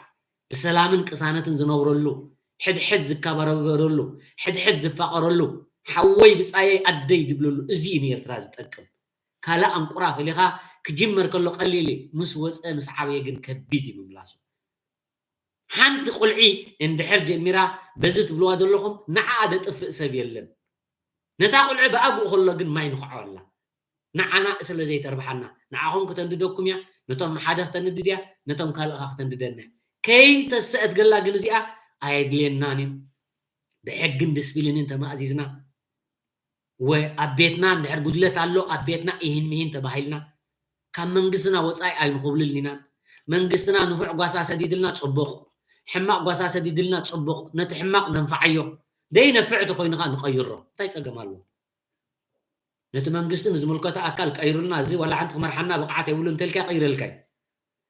ብሰላምን ቅሳነትን ዝነብረሉ፣ ሕድሕድ ዝከባበረሉ፣ ሕድሕድ ዝፋቐረሉ፣ ሓወይ ብጻየይ ኣደይ ዝብለሉ፣ እዚ እዩ ንኤርትራ ዝጠቅም። ካልእ ኣንቁራ ፈሊኻ ክጅመር ከሎ ቀሊል እዩ፣ ምስ ወጸ ምስ ዓበየ ግን ከቢድ እዩ ምምላሱ። ሓንቲ ቁልዒ እንድሕር ጀሚራ በዚ ትብልዋ ዘለኹም ንዓኣ ደጥፍእ ሰብ የለን። ነታ ቁልዒ ብኣግኡ ከሎ ግን ማይ ንኹዓወላ። ንዓና ስለ ዘይተርብሓና ንዓኹም ክተንድደኩም እያ፣ ነቶም ሓደ ክተንድድ እያ፣ ነቶም ካልእኻ ክተንድደና እያ። ከይተሰአት ገላ ግን እዚኣ ኣየድልየናን እዩ። ብሕግን ዲስፕሊንን ተማእዚዝና ወይ ኣብ ቤትና እንድሕር ጉድለት ኣሎ ኣብ ቤትና ኢሂን ምሂን ተባሂልና ካብ መንግስትና ወፃኢ ኣይንኹብልልን ኢና። መንግስትና ንፉዕ ጓሳ ሰዲድልና ፅቡቕ፣ ሕማቕ ጓሳ ሰዲድልና ፅቡቕ፣ ነቲ ሕማቕ ነንፍዓዮ። ደይነፍዕ ተኮይኑ ኸዓ ንቐይሮ፣ እንታይ ፀገም ኣለዎ? ነቲ መንግስቲ ንዝምልከቶ ኣካል ቀይሩልና፣ እዚ ዋላ ሓንቲ ክመርሓና ብቕዓት የብሉ እንተልካ ቀይረልካ እዩ።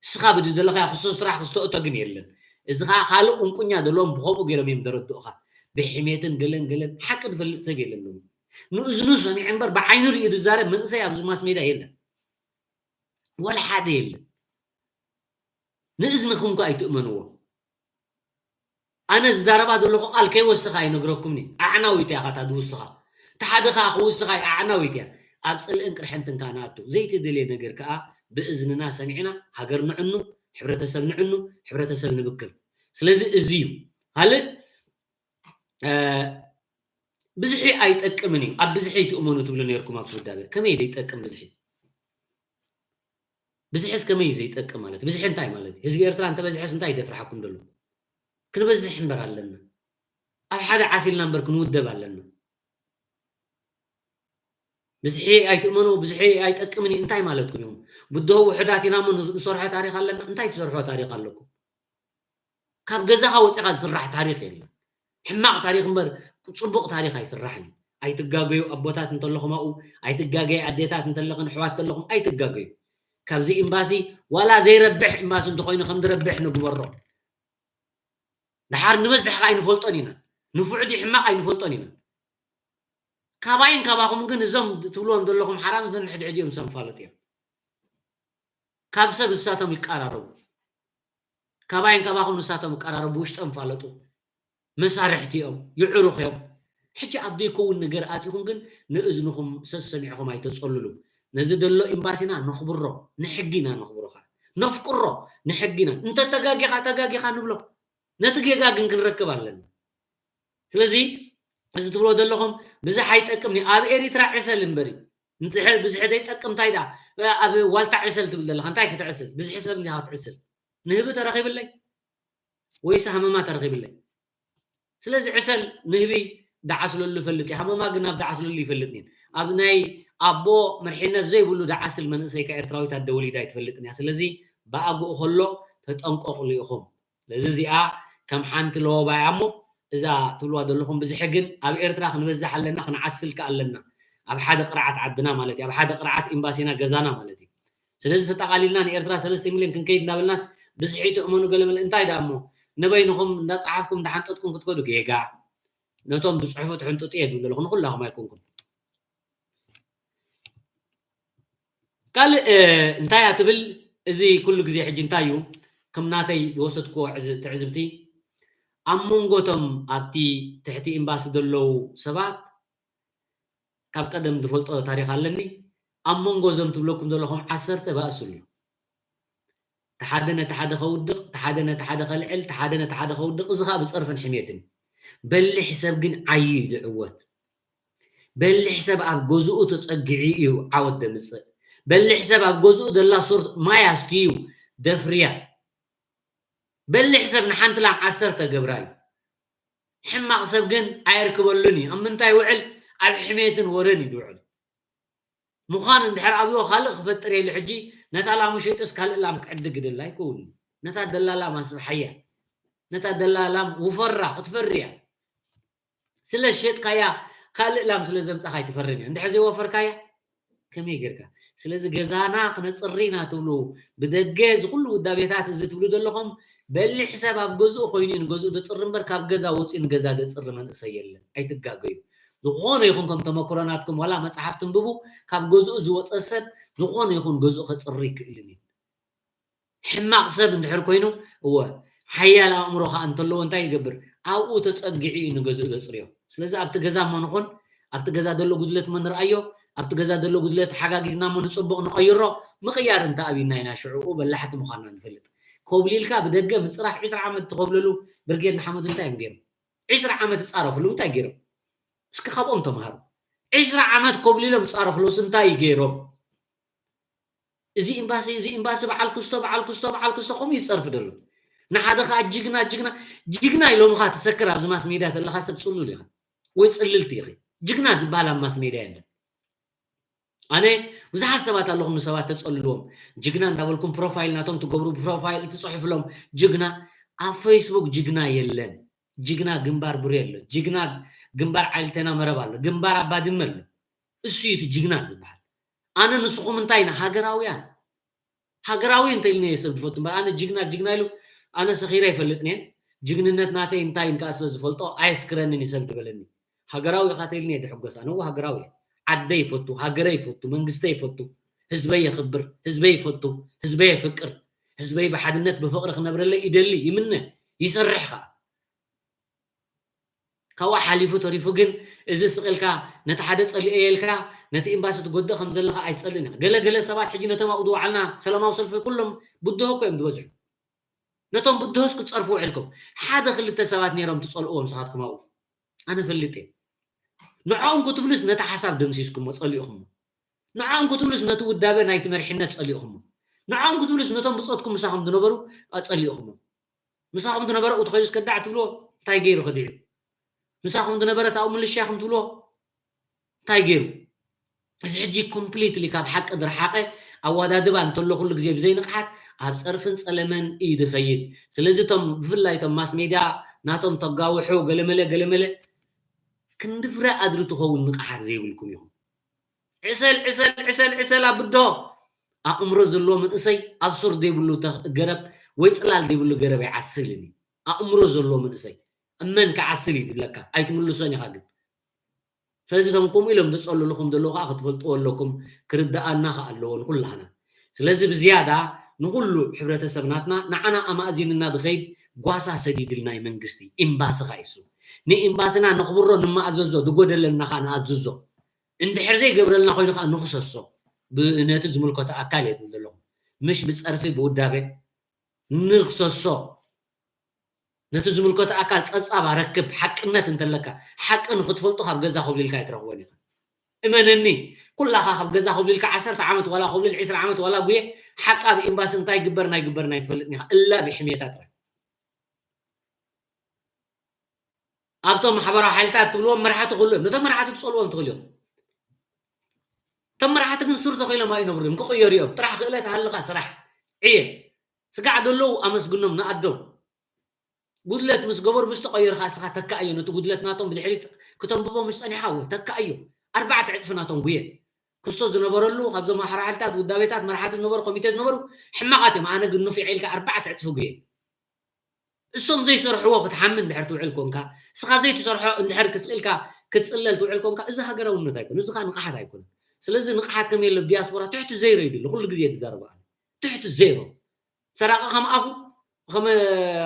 እስኻ ብዝደለኻዮ ክሶ ስራሕ ክስተእቶ ግን የለን። እዚ ኸዓ ካልእ ቁንቁኛ ዘለዎም ብኸምኡ ገይሮም እዮም ደረድኡኻ። ብሕሜትን ገለን ገለን ሓቂ ዝፈልጥ ሰብ የለን ሎሚ። ንእዝኑ ሰሚዑ እምበር ብዓይኑ ሪኡ ዝዛረብ መንእሰይ ኣብዚ ማስ ሜዳ የለን። ወላ ሓደ የለን። ንእዝንኹም እኳ ኣይትእመንዎ። ኣነ ዝዛረባ ዘለኹ ቃል ከይወስኻ ኣይነግረኩምኒ። ኣዕናዊት እያ ኻታ ዝውስኻ። እቲ ሓደ ኸዓ ክውስኻ እዩ ኣዕናዊት እያ። ኣብ ጽልእን ቅርሕንትን ከኣ ንኣቱ። ዘይተደልየ ነገር ከኣ ብእዝንና ሰሚዕና ሃገር ንዕኑ፣ ሕብረተሰብ ንዕኑ፣ ሕብረተሰብ ንብክል። ስለዚ እዚ እዩ። ካልእ፣ እ፣ ብዝሒ ኣይጠቅምን እዩ። ኣብ ብዝሒ ኣይትእመኑ ትብሉ ነይርኩም ኣብቲ ውዳበ። ከመይ ዘይጠቅም ብዝሒ? ብዝሒስ ከመይ እዩ ዘይጠቅም ማለት? ብዝሒ እንታይ ማለት እዩ? ህዝቢ ኤርትራ እንተበዝሐስ እንታይ ይደፍርሓኩም ዘሎ? ክንበዝሕ እምበር ኣለና። ኣብ ሓደ ዓሲልና እምበር ክንውደብ ኣለና። ብዝሒ ኣይትእመኑ፣ ብዝሒ ኣይጠቅምን እዩ እንታይ ማለትኩም እዮም? ብድሆ ውሑዳት ኢና እሞ ንሰርሖ ታሪኽ ኣለና። እንታይ ትሰርሖ ታሪኽ ኣለኩም? ካብ ገዛኻ ወፂኻ ዝስራሕ ታሪኽ የለን። ሕማቕ ታሪኽ እምበር ፅቡቕ ታሪኽ ኣይስራሕን እዩ። ኣይትጋገዩ ኣቦታት እንተለኹም ኣብኡ፣ ኣይትጋገዩ ኣዴታት እንተለኽን ኣሕዋት እንተለኹም ኣይትጋገዩ። ካብዚ ኤምባሲ ዋላ ዘይረብሕ ኤምባሲ እንተኾይኑ ከም ዝረብሕ ንግበሮ። ደሓር ንበዝሕ ከኣ ኣይንፈልጦን ኢና። ንፉዕ ድዩ ሕማቕ ኣይንፈልጦን ኢና። ካባይን ካባኹም ግን እዞም ትብልዎም ዘለኹም ሓራምዝ ነንሕድሕድ እዮም ዘፋልጡ እዮም። ካብ ሰብ ንሳቶም ይቀራረቡ። ካባይን ካባኹም ንሳቶም ይቀራረቡ፣ ውሽጦም ይፋለጡ። መሳርሕቲ እዮም፣ የዕሩኽ እዮም። ሕጂ ኣብ ዘይከውን ነገር ኣቲኹም ግን ንእዝንኹም ሰሰሚዕኹም ኣይተጸልሉ። ነዚ ደሎ ኤምባሲና ነኽብሮ፣ ንሕጊ ኢና ነኽብሮ ኸኣ። ነፍቅሮ፣ ንሕጊ ኢና። እንተተጋጊኻ ተጋጊኻ ንብሎ። ነቲ ጌጋ ግን ክንረክብ ኣለና። ስለዚ እዚ ትብሎ ዘለኹም ብዝሕ ኣይጠቅምን እዩ። ኣብ ኤሪትራ ዕሰል እምበር እዩ። እንድሕር ብዝሒ ዘይጠቅም እንታይ ደኣ ኣብ ዋልታ ዕሰል ትብል ዘለኻ? እንታይ ክትዕስል? ብዝሒ ሰብ እንዲኻ ክትዕስል? ንህቢ ተረኺብለይ ወይስ ሃመማ ተረኺብለይ? ስለዚ ዕሰል ንህቢ ደዓስለሉ ይፈልጥ እዩ። ሃመማ ግን ኣብ ደዓስለሉ ይፈልጥን እዩ። ኣብ ናይ ኣቦ መርሒነት ዘይብሉ ደዓስል መንእሰይ ከኣ ኤርትራዊት ኣደ ወሊዳ ኣይትፈልጥን እያ። ስለዚ ብኣግኡ ከሎ ተጠንቀቑሉ ኢኹም። ስለዚ እዚኣ ከም ሓንቲ ለወባ እያ እሞ እዛ ትብልዋ ዘለኹም ብዝሒ ግን ኣብ ኤርትራ ክንበዝሕ ኣለና፣ ክንዓስል ከኣ ኣለና። ኣብ ሓደ ቅርዓት ዓድና ማለት እዩ። ኣብ ሓደ ቅርዓት ኤምባሲና ገዛና ማለት እዩ። ስለዚ ተጠቓሊልና ንኤርትራ ሰለስተ ሚልዮን ክንከይድ እንዳበልናስ ብዝሒ ትእመኑ ገለመለ እንታይ ደኣ እሞ ንበይንኹም እንዳጸሓፍኩም እንዳሓንጠጥኩም ክትከዱ ጌጋ። ነቶም ዝጽሕፉ ትሕንጥጡ እየ ዝብል ዘለኹ ንኹላኹም ኣይኮንኩን። ካልእ፣ እ፣ እንታይ እያ ትብል? እዚ ኩሉ ግዜ ሕጂ እንታይ እዩ? ከም ናተይ ዝወሰድክዎ ዕዝ-፣ ትዕዝብቲ፣ ኣብ መንጎ እቶም ኣብቲ ትሕቲ ኤምባሲ ዘለዉ ሰባት፣ ካብ ቀደም ዝፈልጦ ታሪኽ ኣለኒ፣ ኣብ መንጎ እዞም ትብለኩም ዘለኹም ዓሰርተ ባእሲ ኣሎ። እቲ ሓደ ነቲ ሓደ ከውድቕ፣ እቲ ሓደ ነቲ ሓደ ከልዕል፣ እቲ ሓደ ነቲ ሓደ ከውድቕ፣ እዚ ኸኣ ብጸርፍን ሕሜትን። በሊሕ ሰብ ግን ዓዩ እዩ ዝዕወት። በሊሕ ሰብ ኣብ ገዝኡ ተጸጊዑ እዩ ዓወት ዘምጽእ። በሊሕ ሰብ ኣብ ገዝኡ ዘላ ሱር ማይ ኣስትዩ ደፍርያ። በሊሕ ሰብ ንሓንቲ ላም ዓሰርተ ገብራ እዩ። ሕማቕ ሰብ ግን ኣየርክበሉን እዩ። ኣብ ምንታይ ይውዕል? ኣብ ሕሜትን ወረን እዩ ዝውዕል። ምዃኑ እንድሕር ኣብዮ ካልእ ክፈጥር ኢሉ ሕጂ ነታ ላሙ ሸይጡስ ካልእ ላም ክዕድግ ይደሊ ኣይከውንን እዩ። ነታ ደላ ላም ኣስብሓያ። ነታ ደላ ላም ውፈራ፣ ክትፈሪ እያ። ስለ ዝሸጥካያ ካልእ ላም ስለ ዘምጻኻ ኣይትፈርን እያ። እንድሕር ዘይወፈርካያ ከመይ ጌርካ? ስለዚ ገዛና ክነጽሪ ኢና ትብሉ፣ ብደገ እዚ ኩሉ ውዳቤታት እዚ ትብሉ ዘለኹም፣ በሊሕ ሰብ ኣብ ገዝኡ ኮይኑ እዩ ንገዝኡ ዘጽሪ እምበር ካብ ገዛ ወጺኡ ንገዛ ዘጽሪ መንእሰይ የለን። ኣይትጋገዩ። ዝኾነ ይኹን ከም ተመክሮ ናትኩም ዋላ መጽሓፍ ትንብቡ፣ ካብ ገዝኡ ዝወጸ ሰብ ዝኾነ ይኹን ገዝኡ ከጽሪ ኣይክእልን እዩ። ሕማቕ ሰብ እንድሕር ኮይኑ፣ እወ፣ ሓያል ኣእምሮ ከኣ እንተለዎ እንታይ ይገብር? ኣብኡ ተጸጊዑ እዩ ንገዝኡ ዘጽርዮ። ስለዚ ኣብቲ ገዛ እሞ ንኹን፣ ኣብቲ ገዛ ዘሎ ጉድለት እሞ ንርኣዮ፣ ኣብቲ ገዛ ዘሎ ጉድለት ሓጋጊዝና እሞ ንጽቡቕ ንቐይሮ። ምቕያር እንተ ኣብና ኢና ሽዑኡ በላሕቲ ምዃንና ንፈልጥ። ኮብሊልካ ብደገ ምጽራሕ ዒስራ ዓመት ትኸብለሉ ብርጌድ ንሓመዱ እንታይ እዮም ገይሮም? ዒስራ ዓመት ዝጻረፍሉ እንታይ ገይሮም? እስኪ ካብኦም ተምሃሩ። ዒስራ ዓመት ኮብሊሎም ዝጻረፍሉስ እንታይ ገይሮም? እዚ ኤምባሲ፣ እዚ ኤምባሲ በዓል ክስቶ፣ በዓል ክስቶ፣ በዓል ክስቶ ከምኡ ይጸርፍ ደሎ። ንሓደ ኸኣ ጅግና፣ ጅግና፣ ጅግና ኢሎምኻ ትሰክር ኣብዚ ማስ ሜድያ ተለኻ ሰብ ጽሉል ኢኻ ወይ ጽልልቲ ኢኺ። ጅግና ዝበሃል ኣብ ማስ ሜድያ የለን። ኣነ ብዙሓት ሰባት ኣለኹም ንሰባት ተጸልልዎም። ጅግና እንዳበልኩም ፕሮፋይል ናቶም ትገብሩ፣ ፕሮፋይል ትጽሕፍሎም። ጅግና ኣብ ፌስቡክ ጅግና የለን። ጅግና ግንባር ቡሬ ኣሎ። ጅግና ግንባር ዓሊቴና መረብ ኣሎ። ግንባር ኣባድመ ኣሎ። እሱ እዩ እቲ ጅግና ዝበሃል። ኣነ ንስኹም እንታይ ኢና ሃገራውያን? ሃገራዊ እንተ ኢልኒ እየ ሰብ ዝፈቱ እምበር ኣነ ጅግና ጅግና ኢሉ ኣነ ሰኺረ ኣይፈልጥን እየ። ጅግንነት ናተይ እንታይ ኢልካ ስለ ዝፈልጦ ኣየስክረንን እዩ ሰብ ዝበለኒ። ሃገራዊ ኢኻ ተኢልኒ እየ ድሕጎስ። ኣነ እወ ሃገራዊ እየ። ዓደይ ይፈቱ፣ ሃገረይ ይፈቱ፣ መንግስተይ ይፈቱ፣ ህዝበይ የኽብር፣ ህዝበይ ይፈቱ፣ ህዝበይ የፍቅር፣ ህዝበይ ብሓድነት ብፍቕሪ ክነብረለይ ይደሊ፣ ይምነ፣ ይሰርሕ ኸኣ። ካብኡ ሓሊፉ ተሪፉ ግን እዚ ስቕ ኢልካ ነቲ ሓደ ጸሊኤ ኢልካ ነቲ ኤምባሲ ትጎድእ ከም ዘለኻ ኣይትጸልእን ኢኻ። ገለ ገለ ሰባት ሕጂ ነቶም ኣብኡ ዝወዓልና ሰላማዊ ሰልፊ ኩሎም ብድሆ እኮ እዮም ዝበዝሑ። ነቶም ብድሆስ ክትጸርፉ ውዒልኩም። ሓደ ክልተ ሰባት ነይሮም ትጸልእዎም ንስኻትኩም ኣብኡ። ኣነ ፈልጥ እየ። ንዕኦም ክትብሉስ ነቲ ሓሳብ ደምሲስኩሞ፣ ጸሊእኹሞ። ንዕኦም ክትብሉስ ነቲ ውዳበ ናይቲ መሪሕነት ጸሊእኹሞ። ንዕኦም ክትብሉስ ነቶም ብጾትኩም ምሳኹም ዝነበሩ ጸሊእኹሞ። ምሳኹም ዝነበረ ኣብኡ ተኸይዱስ ከዳዕ ትብልዎ እንታይ ገይሩ ከዲዑ? ምሳኹም ዝነበረስ ኣብኡ ምልሻ ኢኹም ትብልዎ እንታይ ገይሩ? እዚ ሕጂ ኮምፕሊትሊ ካብ ሓቂ ዝረሓቐ ኣወዳድባ እንተሎ ኩሉ ግዜ ብዘይ ንቕሓት ኣብ ጸርፍን ጸለመን እዩ ዝኸይድ። ስለዚ እቶም ብፍላይ እቶም ማስ ሜድያ ናቶም ተጋውሑ ገለመለ ገለመለ ክንዲ ፍረ ኣድሪ ትኸውን ንቕሓት ዘይብልኩም ኢኹም። ዕሰል ዕሰል ዕሰል ዕሰል ኣብዶ ኣእምሮ ዘለዎ መንእሰይ ኣብ ሱር ዘይብሉ ተ- ገረብ ወይ ጽላል ዘይብሉ ገረብ ኣይዓስልን እዩ። ኣእምሮ ዘለዎ መንእሰይ እመን ክዓስል እዩ ዝብለካ ኣይትምልሶን ኢኻ ግን። ስለዚ እቶም ከምኡ ኢሎም ዝጸልልኹም ዘለዉ ከዓ ክትፈልጥዎ ኣለኩም፣ ክርድኣና ከዓ ኣለዎ ንኩላህና። ስለዚ ብዝያዳ ንኩሉ ሕብረተሰብ ናትና ንዓና ኣማእዚንና ዝኸይድ ጓሳ ሰዲድልና እዩ መንግስቲ፣ ኤምባሲ ከዓ እዩ እሱ። ንኤምባስና ነኽብሮ፣ ንመኣዘዞ፣ ዝጎደለና ከዓ ንኣዝዞ። እንድሕር ዘይገብረልና ኮይኑ ከዓ ንኽሰሶ፣ ብ- ነቲ ዝምልከቶ ኣካል እየ ዝብል ዘለኹ። ምሽ ብጸርፊ ብውዳቤ ንኽሰሶ። ነቲ ዝምልከቶ ኣካል ጸብጻብ ኣረክብ። ሓቅነት እንተለካ፣ ሓቂ ንኽትፈልጦ ካብ ገዛ ኮብሊልካ ኣይትረኽቦን ኢኻ። እመነኒ፣ ኩላኻ ካብ ገዛ ኮብሊልካ ዓሰርተ ዓመት ዋላ ኮብሊል ዒስራ ዓመት ዋላ ጉየ ሓቂ ኣብ ኤምባሲ እንታይ ግበር ናይ ግበር ናይ ትፈልጥን ኢኻ። እላ ብሕሜታ ጥራይ። ኣብቶም ማሕበራዊ ሓይልታት ትብልዎም መራሕቲ ኩሉ እዮም። ነቶም መራሕቲ ትጸልዎም ትኽእሉ እዮም። እቶም መራሕቲ ግን ሱር ተኺሎም ኣይነብሩ እዮም። ክቕየሩ እዮም። ጥራሕ ክእለት ሃልኻ ስራሕ። ዕየ። ስጋዕ ዘለዉ ኣመስግኖም ንኣዶም። ጉድለት ምስ ገበሩ ምስ ተቐየሩ ኸዓ እስኻ ተካእዮ። ነቲ ጉድለት ናቶም ብድሕሪት ክተንብቦ ምስ ጸኒሓ እውን ተካእዮ። ኣርባዕተ ዕጽፊ ናቶም ጉየ። ክስቶ ዝነበረሉ ካብዞም ማሕበራዊ ሓይልታት፣ ውዳቤታት፣ መራሕቲ ዝነበሩ፣ ኮሚቴ ዝነበሩ ሕማቓት እዮም። ኣነ ግን ንፉዕ ኢልካ ኣርባዕተ ዕጽፊ ጉየ። እሶም ዘይሰርሕዎ ክትሓሚ እንድሕር ትውዕል ኮንካ፣ እስኻ ዘይትሰርሖ እንድሕር ክስቕ ኢልካ ክትጽለል ትውዕል ኮንካ፣ እዚ ሃገራውነት ኣይኮነን፣ እዚ ኸኣ ንቕሓት ኣይኮነን። ስለዚ ንቕሓት ከመይ ኣሎ ዲያስፖራ ትሕቲ ዜሮ እዩ ድሎ፣ ኩሉ ግዜ ዝዛረብ ኣሎ። ትሕቲ ዜሮ። ሰራቒ ከም ኣፉ፣ ከም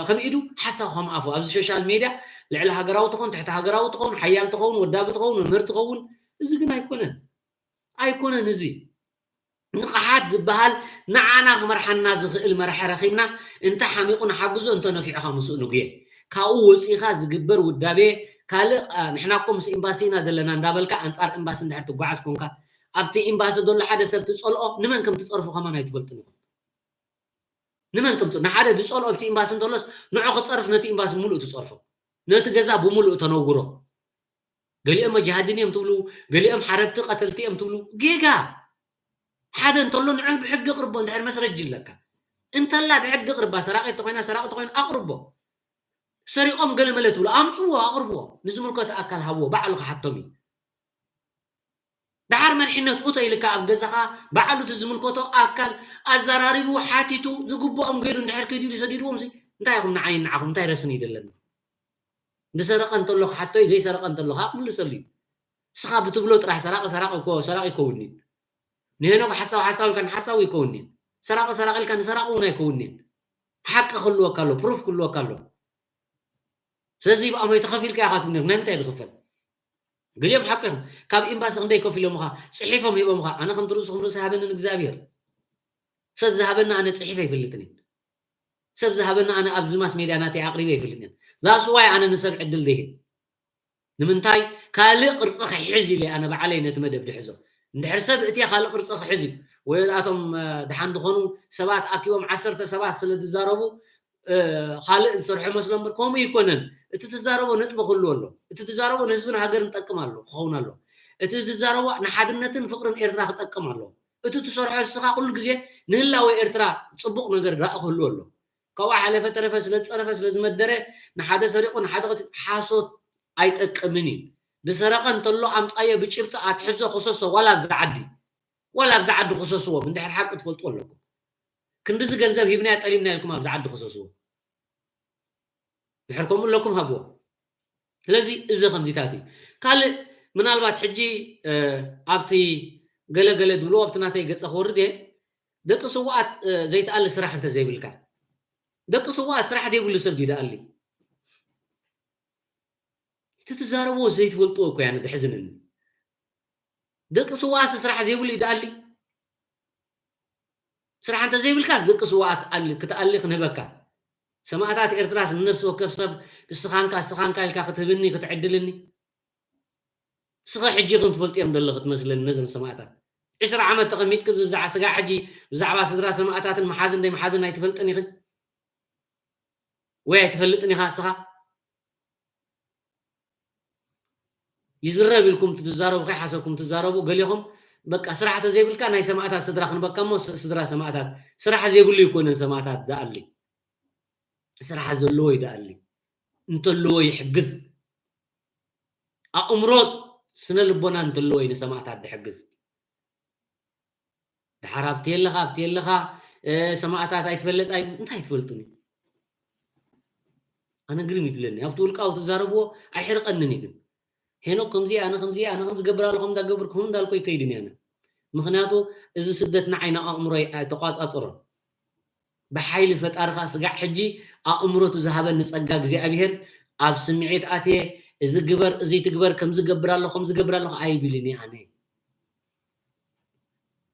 ከም ኢዱ፣ ሓሳዊ ከም ኣፉ። ኣብዚ ሶሻል ሜድያ ልዕሊ ሃገራዊ ትኸውን፣ ትሕቲ ሃገራዊ ትኸውን፣ ሓያል ትኸውን፣ ወዳቢ ትኸውን፣ መምህር ትኸውን፣ እዚ ግን ኣይኮነን። ኣይኮነን እዚ። ንቕሓት ዝበሃል ንዓና ክመርሓና ዝኽእል መራሒ ረኺብና፣ እንተ ሓሚቑ ንሓግዞ፣ እንተ ነፊዑ ከዓ ምስኡ ንጉየ። ካብኡ ወፂእኻ ዝግበር ውዳቤ ካልእ፣ ኣ፣ ንሕና እኮ ምስ ኤምባሲ ኢና ዘለና እንዳበልካ ኣንጻር ኤምባሲ እንድሕር ትጓዓዝ ኮንካ፣ ኣብቲ ኤምባሲ ዘሎ ሓደ ሰብ ትጸልኦ፣ ንመን ከም ትጸርፉ ከማን ኣይትፈልጡን ኢኹም። ንመን ከም ትጸ-፣ ንሓደ ዝጸልኦ ኣብቲ ኤምባሲ እንተሎስ፣ ንዑ ክጸርፍ ነቲ ኤምባሲ ብምሉእ ትጸርፎ። ነቲ ገዛ ብምሉእ ተነውሮ። ገሊኦም መጃሃድን እዮም ትብሉ፣ ገሊኦም ሓረድቲ ቀተልቲ እዮም ትብሉ። ጌጋ። ሓደ እንተሎ ንዑ ብሕጊ ኣቕርቦ እንድሕር መስረጂ ኣለካ። እንተላ ብሕጊ ኣቕርባ፣ ሰራቒት ተኾይና፣ ሰራቒ ተኾይኑ ኣቕርቦ። ሰሪቖም ገለ መለ ትብሉ፣ ኣምጽዎ፣ ኣቕርብዎ። ንዝምልከቶ ኣካል ሃብዎ፣ ባዕሉ ክሓቶም እዩ። ደሓር መሪሕነት ኡቶ ኢልካ ኣብ ገዛኻ ባዕሉ እቲ ዝምልከቶ ኣካል ኣዘራሪቡ፣ ሓቲቱ፣ ዝግብኦም ገይሩ እንድሕር ከይዱ ኢሉ ሰዲድዎም ሲ፣ እንታይ ኢኹም ንዓይን ንዓኹም እንታይ ረስኒ ይደለና? ዝሰረቐ እንተሎ ክሓቶ እዩ፣ ዘይሰረቐ እንተሎ ከዓ ክምልሰሉ እዩ። ንስኻ ብትብሎ ጥራሕ ሰራቒ ሰራቒ እኮ ሰራቒ ይከውን እዩ። ንሄኖክ ሓሳዊ ሓሳዊ ኢልካ ንሓሳዊ ይከውን እዩ። ሰራቒ ሰራቒ ኢልካ ንሰራቒ እውን ኣይከውን እዩ። ሓቂ ክህልወካ ኣሎ፣ ፕሩፍ ክህልወካ ኣሎ። ስለዚ ብኣሞይ ተኸፊልካ ኢኻ ትብኒ፣ ናይ ምንታይ ዝኽፈል? ገሊኦም ሓቂ እዮም። ካብ ኤምባሲ ክንደይ ከፊሎምኻ፣ ጽሒፎም ሂቦምኻ። ኣነ ከምቲ ርእሱ ክምርስ ሃበንን እግዚኣብሔር። ሰብ ዝሃበና ኣነ ጽሒፈ ኣይፈልጥን እየ። ሰብ ዝሃበና ኣነ ኣብዚ ማስ ሜድያ ናተይ ኣቕሪበ ኣይፈልጥን እየ። ዛስዋይ ኣነ ንሰብ ዕድል ዘይህብ። ንምንታይ? ካልእ ቅርጺ ክሕዝ ኢለ ኣነ ባዕለይ ነቲ መደብ ድሕዞ። እንድሕር ሰብ እትየ ካልእ ቅርጺ ክሕዝ እዩ። ወይ ኣቶም ደሓን ዝኾኑ ሰባት ኣኪቦም ዓሰርተ ሰባት ስለ ዝዛረቡ ካልእ ዝሰርሑ መስሎም እምበር ከምኡ ኣይኮነን። እቲ ትዛረቦ ነጥቢ ክህልዎ ኣሎ። እቲ ትዛረቦ ንህዝብን ሃገርን ጠቅም ኣሎ ክኸውን ኣሎ። እቲ ትዛረቦ ንሓድነትን ፍቅርን ኤርትራ ክጠቅም ኣሎ። እቲ ትሰርሖ ንስኻ ኩሉ ግዜ ንህላወ ኤርትራ ጽቡቕ ነገር ራኢ ክህልዎ ኣሎ። ካብኡ ሓለፈ ተረፈ ስለ ዝጸረፈ ስለ ዝመደረ ንሓደ ሰሪቑ ንሓደ ሓሶት ኣይጠቅምን እዩ። ዝሰረቐ እንተሎ ኣምጻዮ ብጭብጢ ኣትሕዞ ክሰሶ ዋላ ኣብዚ ዓዲ ዋላ ኣብዚ ዓዲ ክሰስዎም እንድሕር ሓቂ ትፈልጡ ኣለኩም። ክንድዚ ገንዘብ ሂብናዮ ጠሊብናዮ ኢልኩም ኣብዚ ዓዲ ክሰስዎ። ድሕር ከምኡ ኣለኩም ሃብዎ። ስለዚ እዚ ከምዚታት እዩ። ካልእ ምናልባት ሕጂ ኣብቲ ገለገለ ዝብልዎ ኣብቲ ናተይ ገጸ ክወርድ እየ። ደቂ ስውኣት ዘይትኣሊ ስራሕ እንተዘይብልካ፣ ደቂ ስውኣት ስራሕ ዘይብሉ ሰብ ድዩ ደኣሊ? እቲ ትዛረብዎ ዘይትፈልጥዎ እኮ እያ ነተሕዝነኒ። ደቂ ስውኣትሲ ስራሕ ዘይብሉ እዩ ደኣሊ? ስራሕ እንተዘይብልካስ ደቂ ስውኣት ክትኣሊ ክንህበካ። ሰማእታት ኤርትራስ ንነፍሲ ወከፍ ሰብ እስኻንካ እስኻንካ ኢልካ ክትህብኒ ክትዕድልኒ? እስኸ ሕጂ ኢኽን ትፈልጥዮም ዘለኺ ትመስለኒ ነዞም ሰማእታት። ዕስራ ዓመት ተቐሚጥኪ ብዛዕባ ስጋዕ ሕጂ ብዛዕባ ስድራ ሰማእታትን መሓዝን ደይ መሓዝን ኣይትፈልጥን ኢኽን? ወይ ኣይትፈልጥን ኢኻ እስኻ? ይዝረብ ኢልኩም ትዛረቡ ከይሓሰብኩም ትዛረቡ ገሊኹም በቃ ስራሕ ተዘይብልካ ናይ ሰማእታት ስድራ ክንበካ እሞ ስድራ ሰማእታት ስራሕ ዘይብሉ ይኮነን ሰማእታት ዝኣሊ ስራሕ ዘለዎ ይደኣሊ እንተለዎ ይሕግዝ ኣእምሮ ስነ ልቦና እንተለዎ እዩ ንሰማእታት ዝሕግዝ ድሓር ኣብቲ የለኻ ኣብቲ የለኻ ሰማእታት ኣይትፈልጥ እንታይ ትፈልጡኒ ኣነ ግርም ይትብለኒ ኣብቲ ውልቃዊ ትዛረብዎ ኣይሕርቀንን እዩ ግን ሄኖክ ከምዚ ኣነ ከምዚ ኣነ ከምዚ ገብር ኣለኹም እንዳገብርኩም እንዳልኮ ይከይድን ኣነ ምክንያቱ እዚ ስደት ንዓይ ንኣእምሮይ ኣይተቋጻጽሮን ብሓይሊ ፈጣሪ ከዓ ስጋዕ ሕጂ ኣእምሮቱ ዝሃበኒ ጸጋ እግዚኣብሄር ኣብ ስምዒት ኣትየ እዚ ግበር እዚ ትግበር ከምዚ ገብር ኣለኹ ከምዚ ገብር ኣለኹ ኣይብልን ኣነ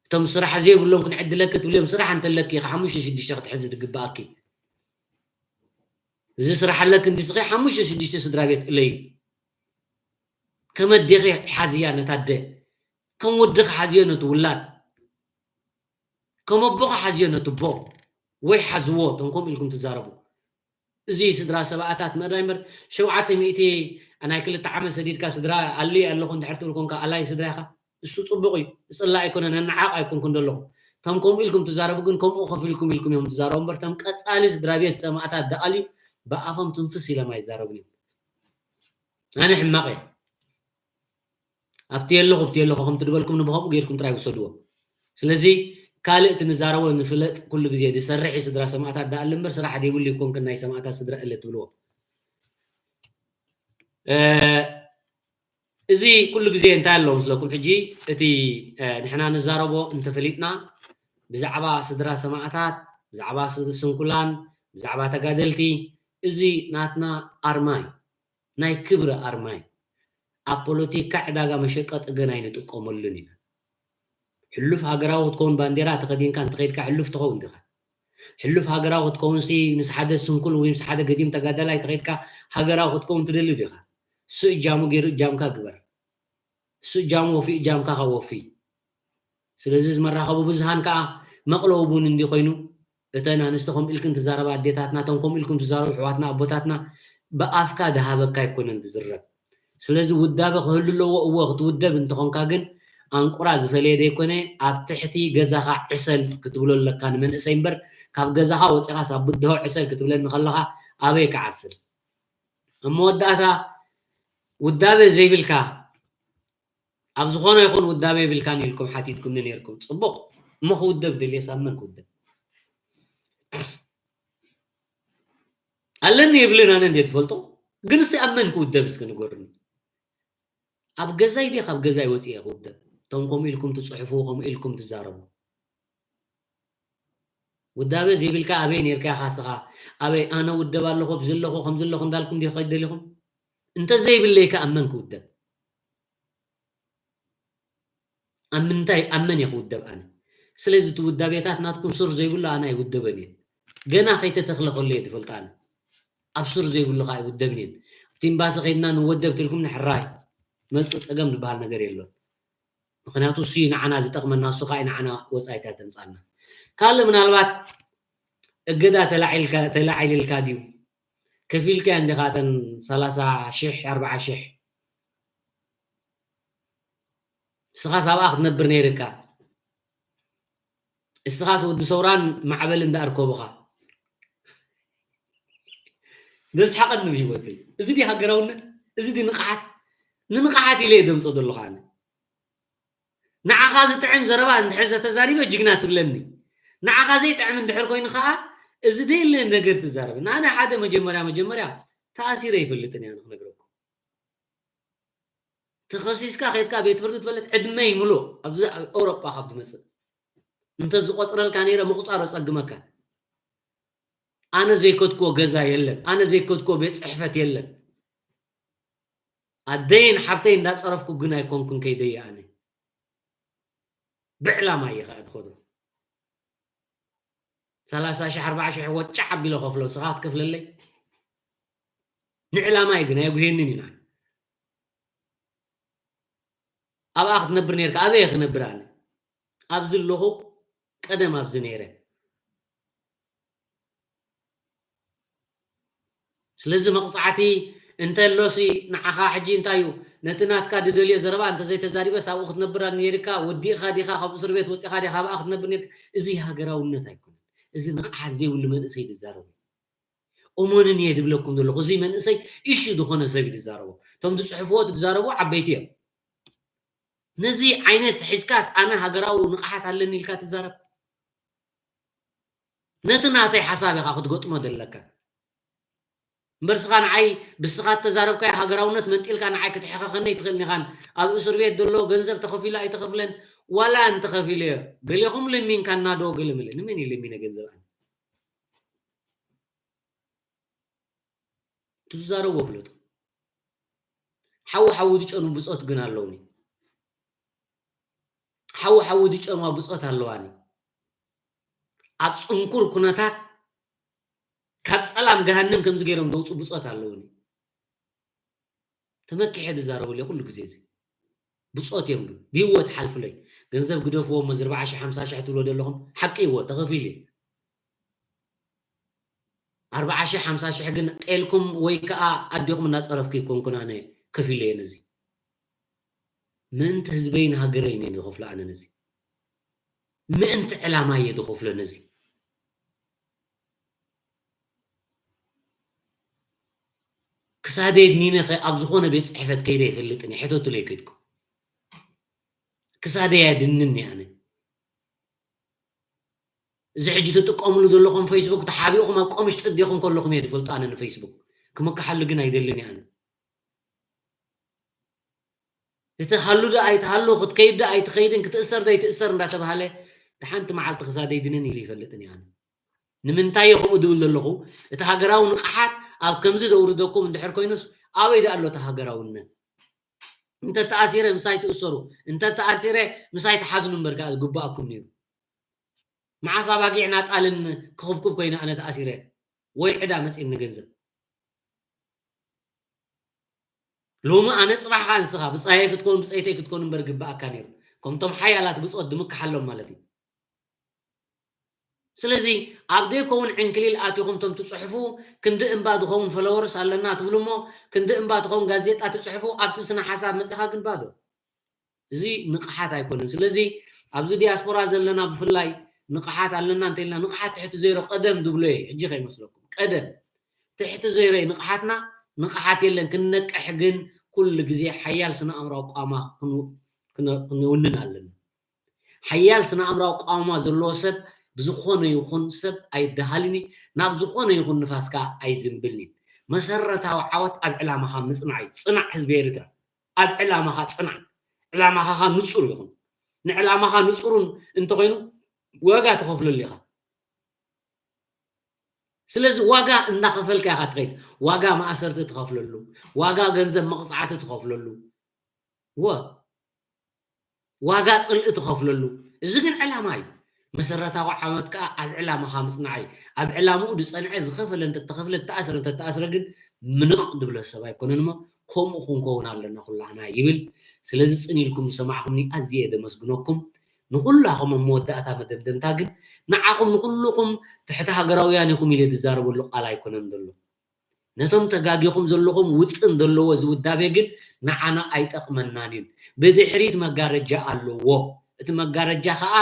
እቶም ስራሕ ዘይብሎም ክንዕድለኪ ትብልዮም ስራሕ እንተለኪ ኢኻ ሓሙሽተ ሽዱሽተ ክትሕዚ ትግብኣኪ እዚ ስራሕ ኣለኪ እንዲስኺ ሓሙሽተ ሽዱሽተ ስድራ ቤት እለዩ ከም ኣዴኺ ሓዝያ ነታ ኣደ ከም ወድኺ ሓዝዮ ነቲ ውላድ ከም ኣቦኺ ሓዝዮ ነቲ ኣቦ ወይ ሓዝዎ እቶም ከምኡ ኢልኩም ትዛረቡ እዚ ስድራ ሰማእታት ምእራይ እምበር ሸውዓተ ሚእቲ ናይ ክልተ ዓመት ሰዲድካ ስድራ ኣልየ ኣለኹ እንድሕር ትብል ኮንካ ኣላይ ስድራ ኢኻ እሱ ጽቡቕ እዩ እጽላ ኣይኮነ ነናዓቕ ኣይኮንኩን ዘለኹ እቶም ከምኡ ኢልኩም ትዛረቡ ግን ከምኡ ከፊልኩም ኢልኩም እዮም ትዛረቡ እምበር እቶም ቀጻሊ ስድራ ቤት ሰማእታት ዝኣልዩ ብኣፎም ትንፍስ ኢሎም ኣይዛረቡን እዮም ኣነ ሕማቕ እየ ኣብቲ የለኹ ኣብቲ የለኹ ከምቲ ዝበልኩም ንብኸምኡ ጌርኩም ጥራይ ውሰድዎ ስለዚ ካልእ እቲ ንዛረቦ ንፍለጥ ኩሉ ግዜ ዝሰርሕ እዩ ስድራ ሰማእታት ደኣሊ እምበር ስራሕ ዘይብሉ ይኮንክን ናይ ሰማእታት ስድራ እለ ትብልዎ እዚ ኩሉ ግዜ እንታይ ኣሎ ምስለኩም ሕጂ እቲ ንሕና ንዛረቦ እንተፈሊጥና ብዛዕባ ስድራ ሰማእታት ብዛዕባ ስንኩላን ብዛዕባ ተጋደልቲ እዚ ናትና ኣርማ እዩ ናይ ክብሪ ኣርማ እዩ። ኣብ ፖለቲካ ዕዳጋ መሸቀጢ ግን ኣይንጥቀመሉን ኢና። ሕሉፍ ሃገራዊ ክትከውን ባንዴራ ተኸዲንካ እንተኸይድካ ሕሉፍ ትኸውን ዲኻ? ሕሉፍ ሃገራዊ ክትከውንሲ ምስ ሓደ ስንኩል ወይ ምስ ሓደ ገዲም ተጋዳላይ ተኸይድካ ሃገራዊ ክትከውን ትደሊ ዲኻ? እሱ እጃሙ ገይሩ እጃምካ ግበር። እሱ እጃሙ ወፊ እጃምካ ካብ ወፊ። ስለዚ እዚ መራኸቢ ብዙሃን ከዓ መቕለዊ ቡን እንዲ ኮይኑ እተን ኣንስቲ ከምኡ ኢልክን ትዛረባ ኣዴታትና እቶም ከምኡ ኢልኩም ትዛረቡ ኣሕዋትና ኣቦታትና ብኣፍካ ድሃበካ ኣይኮነን ዝዝረብ ስለዚ ውዳበ ክህሉ ኣለዎ እወ ክትውደብ እንተኾንካ ግን ኣንቁራ ዝፈለየ ዘይኮነ ኣብ ትሕቲ ገዛኻ ዕሰል ክትብሎ ኣለካ ንመንእሰይ እምበር ካብ ገዛኻ ወፂኻስ ኣብ ብድሆ ዕሰል ክትብለኒ ከለኻ ኣበይ ክዓስል ኣብ መወዳእታ ውዳበ ዘይብልካ ኣብ ዝኾነ ይኹን ውዳበ የብልካን ኢልኩም ሓቲትኩምኒ ነይርኩም። ፅቡቕ እሞ ክውደብ ደልየስ ኣብ መን ክውደብ? ኣለኒ የብልን ኣነ እንዴ ትፈልጦ? ግንሲ ኣብ መን ክውደብ እስኪ ንገሩኒ። ኣብ ገዛይ ድየ ካብ ገዛይ ወፂኤ ክውደብ? እቶም ከምኡ ኢልኩም ትፅሕፉ ከምኡ ኢልኩም ትዛረቡ ውዳበ ዘይብልካ ኣበይ ነርካ ኢኻ ስኻ? ኣበይ ኣነ ውደብ ኣለኹ፣ ኣብዚ ኣለኹ፣ ከምዚ ኣለኹ እንዳልኩም ዲኹም ከይድ ደሊኹም? እንተ ዘይብለይ ከ ኣብ መን ክውደብ? ኣብ ምንታይ ኣብ መን እየ ክውደብ ኣነ? ስለዚ እቲ ውዳቤታት ናትኩም ሱር ዘይብሉ ኣነ ኣይውደበን እየ። ገና ከይተተኽለ ከሎ እየ ዝፈልጥ ኣነ። ኣብ ሱር ዘይብሉ ከኣ ኣይውደብን እየን። ኣብቲ ኤምባሲ ከይድና ንወደብ ትልኩም ንሕራይ መጽእ ጸገም ዝበሃል ነገር የሎን። ምኽንያቱ እሱ እዩ ንዓና ዝጠቕመና፣ እሱ ከኣ እዩ ንዓና ወጻኢታት ዘምጻልና። ካልእ ምናልባት እገዳ ተላዒልካ ተላዒልልካ ድዩ? ከፊልካ እንዲኻ እተን ሰላሳ ሽሕ ኣርባዓ ሽሕ እስኻስ ኣብኣ ክትነብር ነይርካ። እስኻስ ወዲ ሰውራን ማዕበልን ደኣ ኣርከቡኻ። ዘስሓቐኒ ብህይወተይ። እዚ ድዩ ሃገራውነት? እዚ ድዩ ንቕሓት? ንንቕሓት ኢለ እየ ደምጾ ዘለኹ ኣነ። ንዓኻ ዝጥዕም ዘረባ እንድሕር ዘተዛሪበ ጅግና ትብለኒ። ንዓኻ ዘይጥዕም እንድሕር ኮይኑ ኸኣ፣ እዚ ደየለ ነገር ትዛረብ። ኣነ ሓደ መጀመርያ መጀመርያ ተኣሲረ ይፈልጥን እያ ክነግረኩም። ተኸሲስካ ኸይድካ ቤት ፍርዲ ትፈልጥ ዕድመይ ምሉእ ኣብዚ ኣብ ኤውሮጳ ካብ ትመጽእ። እንተ ዝቆጽረልካ ነይረ ምቁጻር ኣጸግመካ። ኣነ ዘይከድክዎ ገዛ የለን። ኣነ ዘይከድክዎ ቤት ጽሕፈት የለን። ኣደይን ሓብተይ እንዳጸረፍኩ ግን ኣይኮንኩን ከይደይ ኣነ። ብዕላማ እየ ኸኣ ዝኸዶ። ሰላሳ ሽሕ ኣርባዓ ሽሕ ወጫዕ ኣቢለ ከፍሎ፣ ንስኻ ክትከፍለለይ? ንዕላማ እዩ ግን ኣየጉህየንን እዩ ንዓይ። ኣብኣ ክትነብር ነርካ፣ ኣበይ እየ ክነብር ኣነ? ኣብዚ ኣለኹ፣ ቀደም ኣብዚ ነይረ። ስለዚ መቕጻዕቲ እንተሎሲ ንዓኻ ሕጂ እንታይ እዩ? ነቲ ናትካ ድደልዮ ዘረባ እንተዘይተዛሪበስ ኣብኡ ክትነብር ነይርካ፣ ወዲእኻ ዲኻ ካብ እስር ቤት ወጺኻ ዲኻ ኣብኣ ክትነብር ነይርካ? እዚ ሃገራውነት ኣይኮነን። እዚ ንቕሓት ዘይብሉ መንእሰይ ዝዛረቡ። እሞንን እየ ድብለኩም ዘለኹ። እዚ መንእሰይ ኢሹ ዝኾነ ሰብ እዩ ዝዛረቦ። እቶም ዝጽሕፍዎ እቲ ዝዛረቡ ዓበይቲ እዮም። ነዚ ዓይነት ሒዝካስ ኣነ ሃገራዊ ንቕሓት ኣለኒ ኢልካ ትዛረብ? ነቲ ናተይ ሓሳብ ኢኻ ክትገጥሞ ዘለካ። እምበር ስኻ ንዓይ ብስኻ እተዛረብካዮ ሃገራውነት መንጢልካ ንዓይ ክትሕኸኸኒ ኣይትኽእልን ኢኻን። ኣብ እስር ቤት ዘሎ ገንዘብ ተኸፊሉ ኣይተኸፍለን ዋላ እንተኸፊለዮ ገሌኹም ለሚንካና ዶ ገለ መለ። ንመን እየ ለሚነ ገንዘብ ኣነ? ትዛረብዎ ፍለጡ። ሓዊ ሓዊ ዝጨኑ ብጾት ግን ኣለውኒ። ሓዊ ሓዊ ዝጨንዋ ብጾት ኣለዋኒ። ኣብ ጽንኩር ኩነታት ካብ ጸላም ገሃንም ከምዚ ገይሮም ዘውፁ ብጾት ኣለውኒ። ተመኪሐ ዝዛረበሉ ኩሉ ግዜ እዚ ብጾት እዮም ግን ብህይወት ሓልፍለይ። ገንዘብ ግደፍዎ እሞ እዚ ኣርባዓ ሽሕ ሓምሳ ሽሕ ትብሎ ዘለኹም ሓቂ እዎ ተኸፊሉ እዩ። ኣርባዓ ሽሕ ሓምሳ ሽሕ ግን ጤልኩም ወይ ከዓ ኣዴኹም እናፀረፍኩ ይኮንኩን ኣነ ከፊለየ ነዚ። ምእንቲ ህዝበይን ሃገረይን እየ ዝኸፍሎ ኣነ ነዚ። ምእንቲ ዕላማ እየ ዝኸፍሎ ነዚ። ክሳደይ ድኒነ ከ ኣብ ዝኾነ ቤት ፅሕፈት ከይደ ይፈልጥን እየ። ሕተቱለይ ከይድኩም። ክሳደይ ኣድንን እየ ኣነ። እዚ ሕጂ ትጥቀምሉ ዘለኹም ፌስቡክ ተሓቢእኹም ኣብ ቆምሽ ጥዲኹም ከለኹም እየ ዝፈልጦ ኣነ ንፌስቡክ። ክምክሓሉ ግን ኣይደልን እየ ኣነ። እቲ ሃሉ ዶ ኣይትሃሉ፣ ክትከይድ ዶ ኣይትኸይድን፣ ክትእሰር ዶ ኣይትእሰር እንዳተባሃለ፣ እቲ ሓንቲ መዓልቲ ክሳደይ ድንን ኢሉ ይፈልጥን እየ ኣነ። ንምንታይ እየ ከምኡ ዝብል ዘለኹ? እቲ ሃገራዊ ንቕሓት ኣብ ከምዚ ዘውርደኩም እንድሕር ኮይኑስ፣ ኣበይ ዶ ኣሎ እቲ ሃገራውነት? እንተ ተኣሲረ ምሳይ ትእሰሩ፣ እንተ ተኣሲረ ምሳይ ትሓዝኑ እምበር ከኣ ዝግብኣኩም ነይሩ። መዓስ ኣባጊዕን ኣጣልን ክኹብኩብ ኮይኑ ኣነ ተኣሲረ ወይ ዕዳ መጺእኒ ገንዘብ? ሎሚ ኣነ ጽባሕ ከኣ ንስኻ ብጻየይ ክትኮን ብጸይተይ ክትኮን እምበር ግብኣካ ነይሩ። ከምቶም ሓያላት ብጾት ድምክሓሎም ማለት እዩ። ስለዚ ኣብ ዘይከውን ዕንክሊል ኣቲኹም ቶም ትጽሕፉ ክንዲ እምባ ዝኸውን ፎሎወርስ ኣለና ትብሉ እሞ ክንዲ እምባ ትኸውን ጋዜጣ ትጽሕፉ ኣብቲ ስነ ሓሳብ መጺኻ ግን ባዶ። እዚ ንቕሓት ኣይኮነን። ስለዚ ኣብዚ ዲያስፖራ ዘለና ብፍላይ ንቕሓት ኣለና እንተኢልና ንቕሓት ትሕቲ ዜሮ ቀደም ዝብሎ እየ ሕጂ ከይመስለኩም ቀደም ትሕቲ ዜሮ እዩ ንቕሓትና ንቕሓት የለን ክንነቅሕ ግን ኩሉ ግዜ ሓያል ስነ ኣእምራዊ ቋማ ክንውንን ኣለና። ሓያል ስነ ኣእምራዊ ቋማ ዘለዎ ሰብ ብዝኾነ ይኹን ሰብ ኣይደሃልን እዩ፣ ናብ ዝኾነ ይኹን ንፋስ ከኣ ኣይዝንብልን እዩ። መሰረታዊ ዓወት ኣብ ዕላማኻ ምጽናዕ እዩ። ጽናዕ ህዝቢ ኤርትራ፣ ኣብ ዕላማኻ ጽናዕ። ዕላማኻ ንጹር ይኹን። ንዕላማኻ ንጹሩን እንተኾይኑ ዋጋ ትኸፍለሉ ኢኻ። ስለዚ ዋጋ እንዳኸፈልካ ኢኻ ትኸይድ። ዋጋ ማእሰርቲ ትኸፍለሉ፣ ዋጋ ገንዘብ መቕፃዕቲ ትኸፍለሉ፣ ወ ዋጋ ፅልኢ ትኸፍለሉ። እዚ ግን ዕላማ እዩ። መሰረታዊ ዓወት ከዓ ኣብ ዕላማኻ ምፅናዕ እዩ። ኣብ ዕላምኡ ዝፀንዐ ዝኸፈለ እንተተኸፍለ፣ ዝተኣስረ እንተተኣስረ ግን ምንቕ ድብለ ሰብ ኣይኮነን እሞ ከምኡ ክንከውን ኣለና ኩላህና ይብል። ስለዚ ፅን ኢልኩም ዝሰማዕኹምኒ ኣዝየ ደመስግነኩም። ንኹላኹም ኣብ መወዳእታ መደምደምታ ግን ንዓኹም ንኹልኹም ትሕቲ ሃገራውያን ኢኹም ኢለ ዝዛረበሉ ቃል ኣይኮነን ዘሎ። ነቶም ተጋጊኹም ዘለኹም ውጥን ዘለዎ እዚ ውዳቤ ግን ንዓና ኣይጠቕመናን እዩ። ብድሕሪት መጋረጃ ኣለዎ። እቲ መጋረጃ ከዓ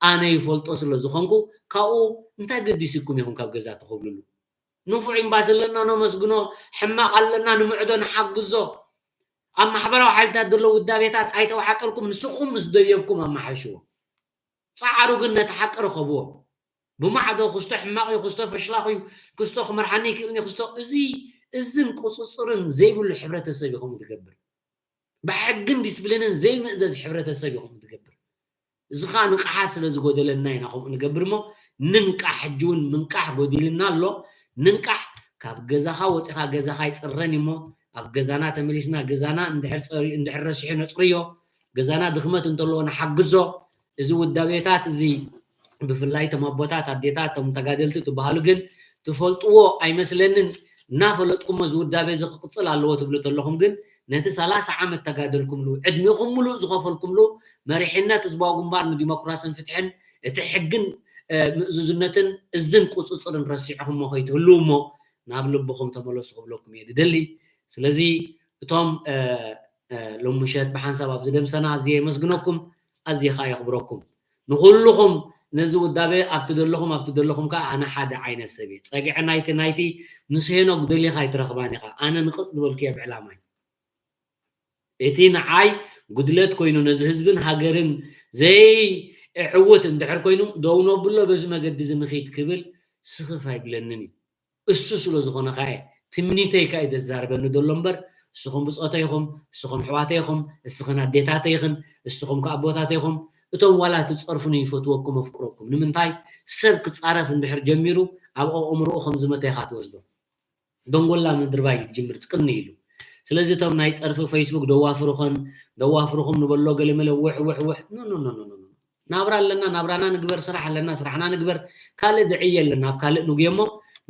ኣነ ይፈልጦ ስለ ዝኾንኩ ካብኡ እንታይ ገዲስኩም ኢኹም ካብ ገዛ ትኸብልሉ? ንፉዕ ኤምባሲ ኣለና ነመስግኖ፣ ሕማቕ ኣለና ንምዕዶ ንሓግዞ። ኣብ ማሕበራዊ ሓይልታት ዘለዉ ውዳቤታት ኣይተዋሓጠልኩም፣ ንስኹም ምስ ደየብኩም ኣመሓይሽዎ። ጻዕሩ ግን ነቲ ሓቂ ርኸብዎ። ብማዕዶ ክስቶ ሕማቕ እዩ፣ ክስቶ ፈሽላኽ እዩ፣ ክስቶ ክመርሓኒ ይክእልኒ፣ ክስቶ እዚ እዝን ቁፅፅርን ዘይብሉ ሕብረተሰብ እዩ ከምኡ ትገብር። ብሕግን ዲስፕሊንን ዘይምእዘዝ ሕብረተሰብ እዩ ከምኡ ትገብር። እዚ ከዓ ንቕሓት ስለ ዝጎደለና ኢና ከምኡ ንገብር እሞ፣ ንንቃሕ። ሕጂ እውን ምንቃሕ ጎዲልና ኣሎ። ንንቃሕ። ካብ ገዛኻ ወፂኻ ገዛኻ ይፅረን እዩ እሞ፣ ኣብ ገዛና ተመሊስና ገዛና እንድሕር ፀሪ-፣ እንድሕር ረሲሑ ነፅርዮ። ገዛና ድኽመት እንተለዎ ንሓግዞ። እዚ ውዳቤታት እዚ ብፍላይ እቶም ኣቦታት፣ ኣዴታት፣ እቶም ተጋደልቲ ትበሃሉ ግን ትፈልጥዎ ኣይመስለንን። እናፈለጥኩሞ እዚ ውዳቤ እዚ ክቕፅል ኣለዎ ትብሉ ተለኹም ግን ነቲ ሰላሳ ዓመት ተጋደልኩምሉ፣ ዕድሜኹም ሙሉእ ዝኸፈልኩምሉ መሪሕነት ህዝባዊ ግንባር ንዲሞክራስን ፍትሕን፣ እቲ ሕግን፣ እ፣ ምእዙዝነትን እዝን ቁፅፅርን ረሲዕኹሞ ከይትህልዉ እሞ ናብ ልብኹም ተመለሱ ክብለኩም እየ ዝደሊ። ስለዚ እቶም፣ እ፣ እ፣ ሎሚ ምሸት ብሓንሳብ ኣብዚ ደምሰና ኣዝየ የመስግነኩም፣ ኣዝየ ከዓ የኽብረኩም። ንኹልኹም ነዚ ውዳቤ ኣብቲ ዘለኹም ኣብቲ ዘለኹም ከዓ ኣነ ሓደ ዓይነት ሰብ እየ። ፀግዒ ናይቲ ናይቲ ምስ ሄኖክ ደሊኻ ኣይትረኽባን ኢኻ። ኣነ ንቕፅ ዝበልኩ እየ ብዕላማይ። እቲ ንዓይ ጉድለት ኮይኑ ነዚ ህዝብን ሃገርን ዘይዕውት እንድሕር ኮይኑ ደው ነብሎ በዚ መገዲ እዚ ንኺድ ክብል ስኽፍ ኣይብለንን እዩ። እሱ ስለ ዝኾነ ከኣ ትምኒተይ ከኣ እዩ ዘዛርበኒ ዘሎ እምበር፣ እስኹም ብጾተይ ኢኹም፣ እስኹም ኣሕዋተይ ኢኹም፣ እስኽን ኣዴታተይ ኢኽን፣ እስኹም ከኣ ኣቦታተይ ኢኹም። እቶም ዋላ ትጸርፉኒ ይፈትወኩም፣ ኣፍቅረኩም። ንምንታይ? ሰብ ክጻረፍ እንድሕር ጀሚሩ ኣብ ኣእምሮኡ ከም ዝመተ ኢኻ ትወስዶ። ደንጎላ ምድርባይ እዩ ዝጅምር ቅኒ ኢሉ። ስለዚ እቶም ናይ ጸርፊ ፌስቡክ ደዋፍሩኽን ደዋፍሩኹም ንበሎ ገለመለ ውሕ ውሕ ውሕ፣ ኖ፣ ኖ፣ ኖ፣ ኖ፣ ኖ። ናብራ ኣለና፣ ናብራና ንግበር፣ ስራሕ ኣለና፣ ስራሕና ንግበር፣ ካልእ ድዕይ የለን፣ ናብ ካልእ ንጉየ እሞ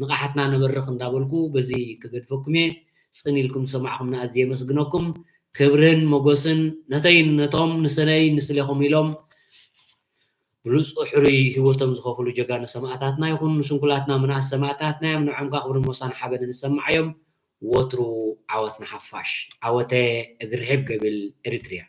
ንቕሓትና ነበርኽ እንዳበልኩ በዚ ክገድፈኩም እየ። ጽን ኢልኩም ዝሰማዕኹምና ኣዝየ የመስግነኩም። ክብርን ሞገስን ነተይን ነቶም ንስነይ ንስሌኹም ኢሎም ብሉጽ ሕሩይ ህይወቶም ዝኸፍሉ ጀጋኑ ሰማእታትና ይኹን፣ ንስንኩላትና ምንኣስ ሰማእታትና እዮም። ንዕኦም ከኣ ክብርን ሞሳን ሓበንን ይሰማዓዮም። ወትሩ ዓወት ንሓፋሽ። ዓወተ እግሪ ርሕብ ገብል ኤሪትሪያ።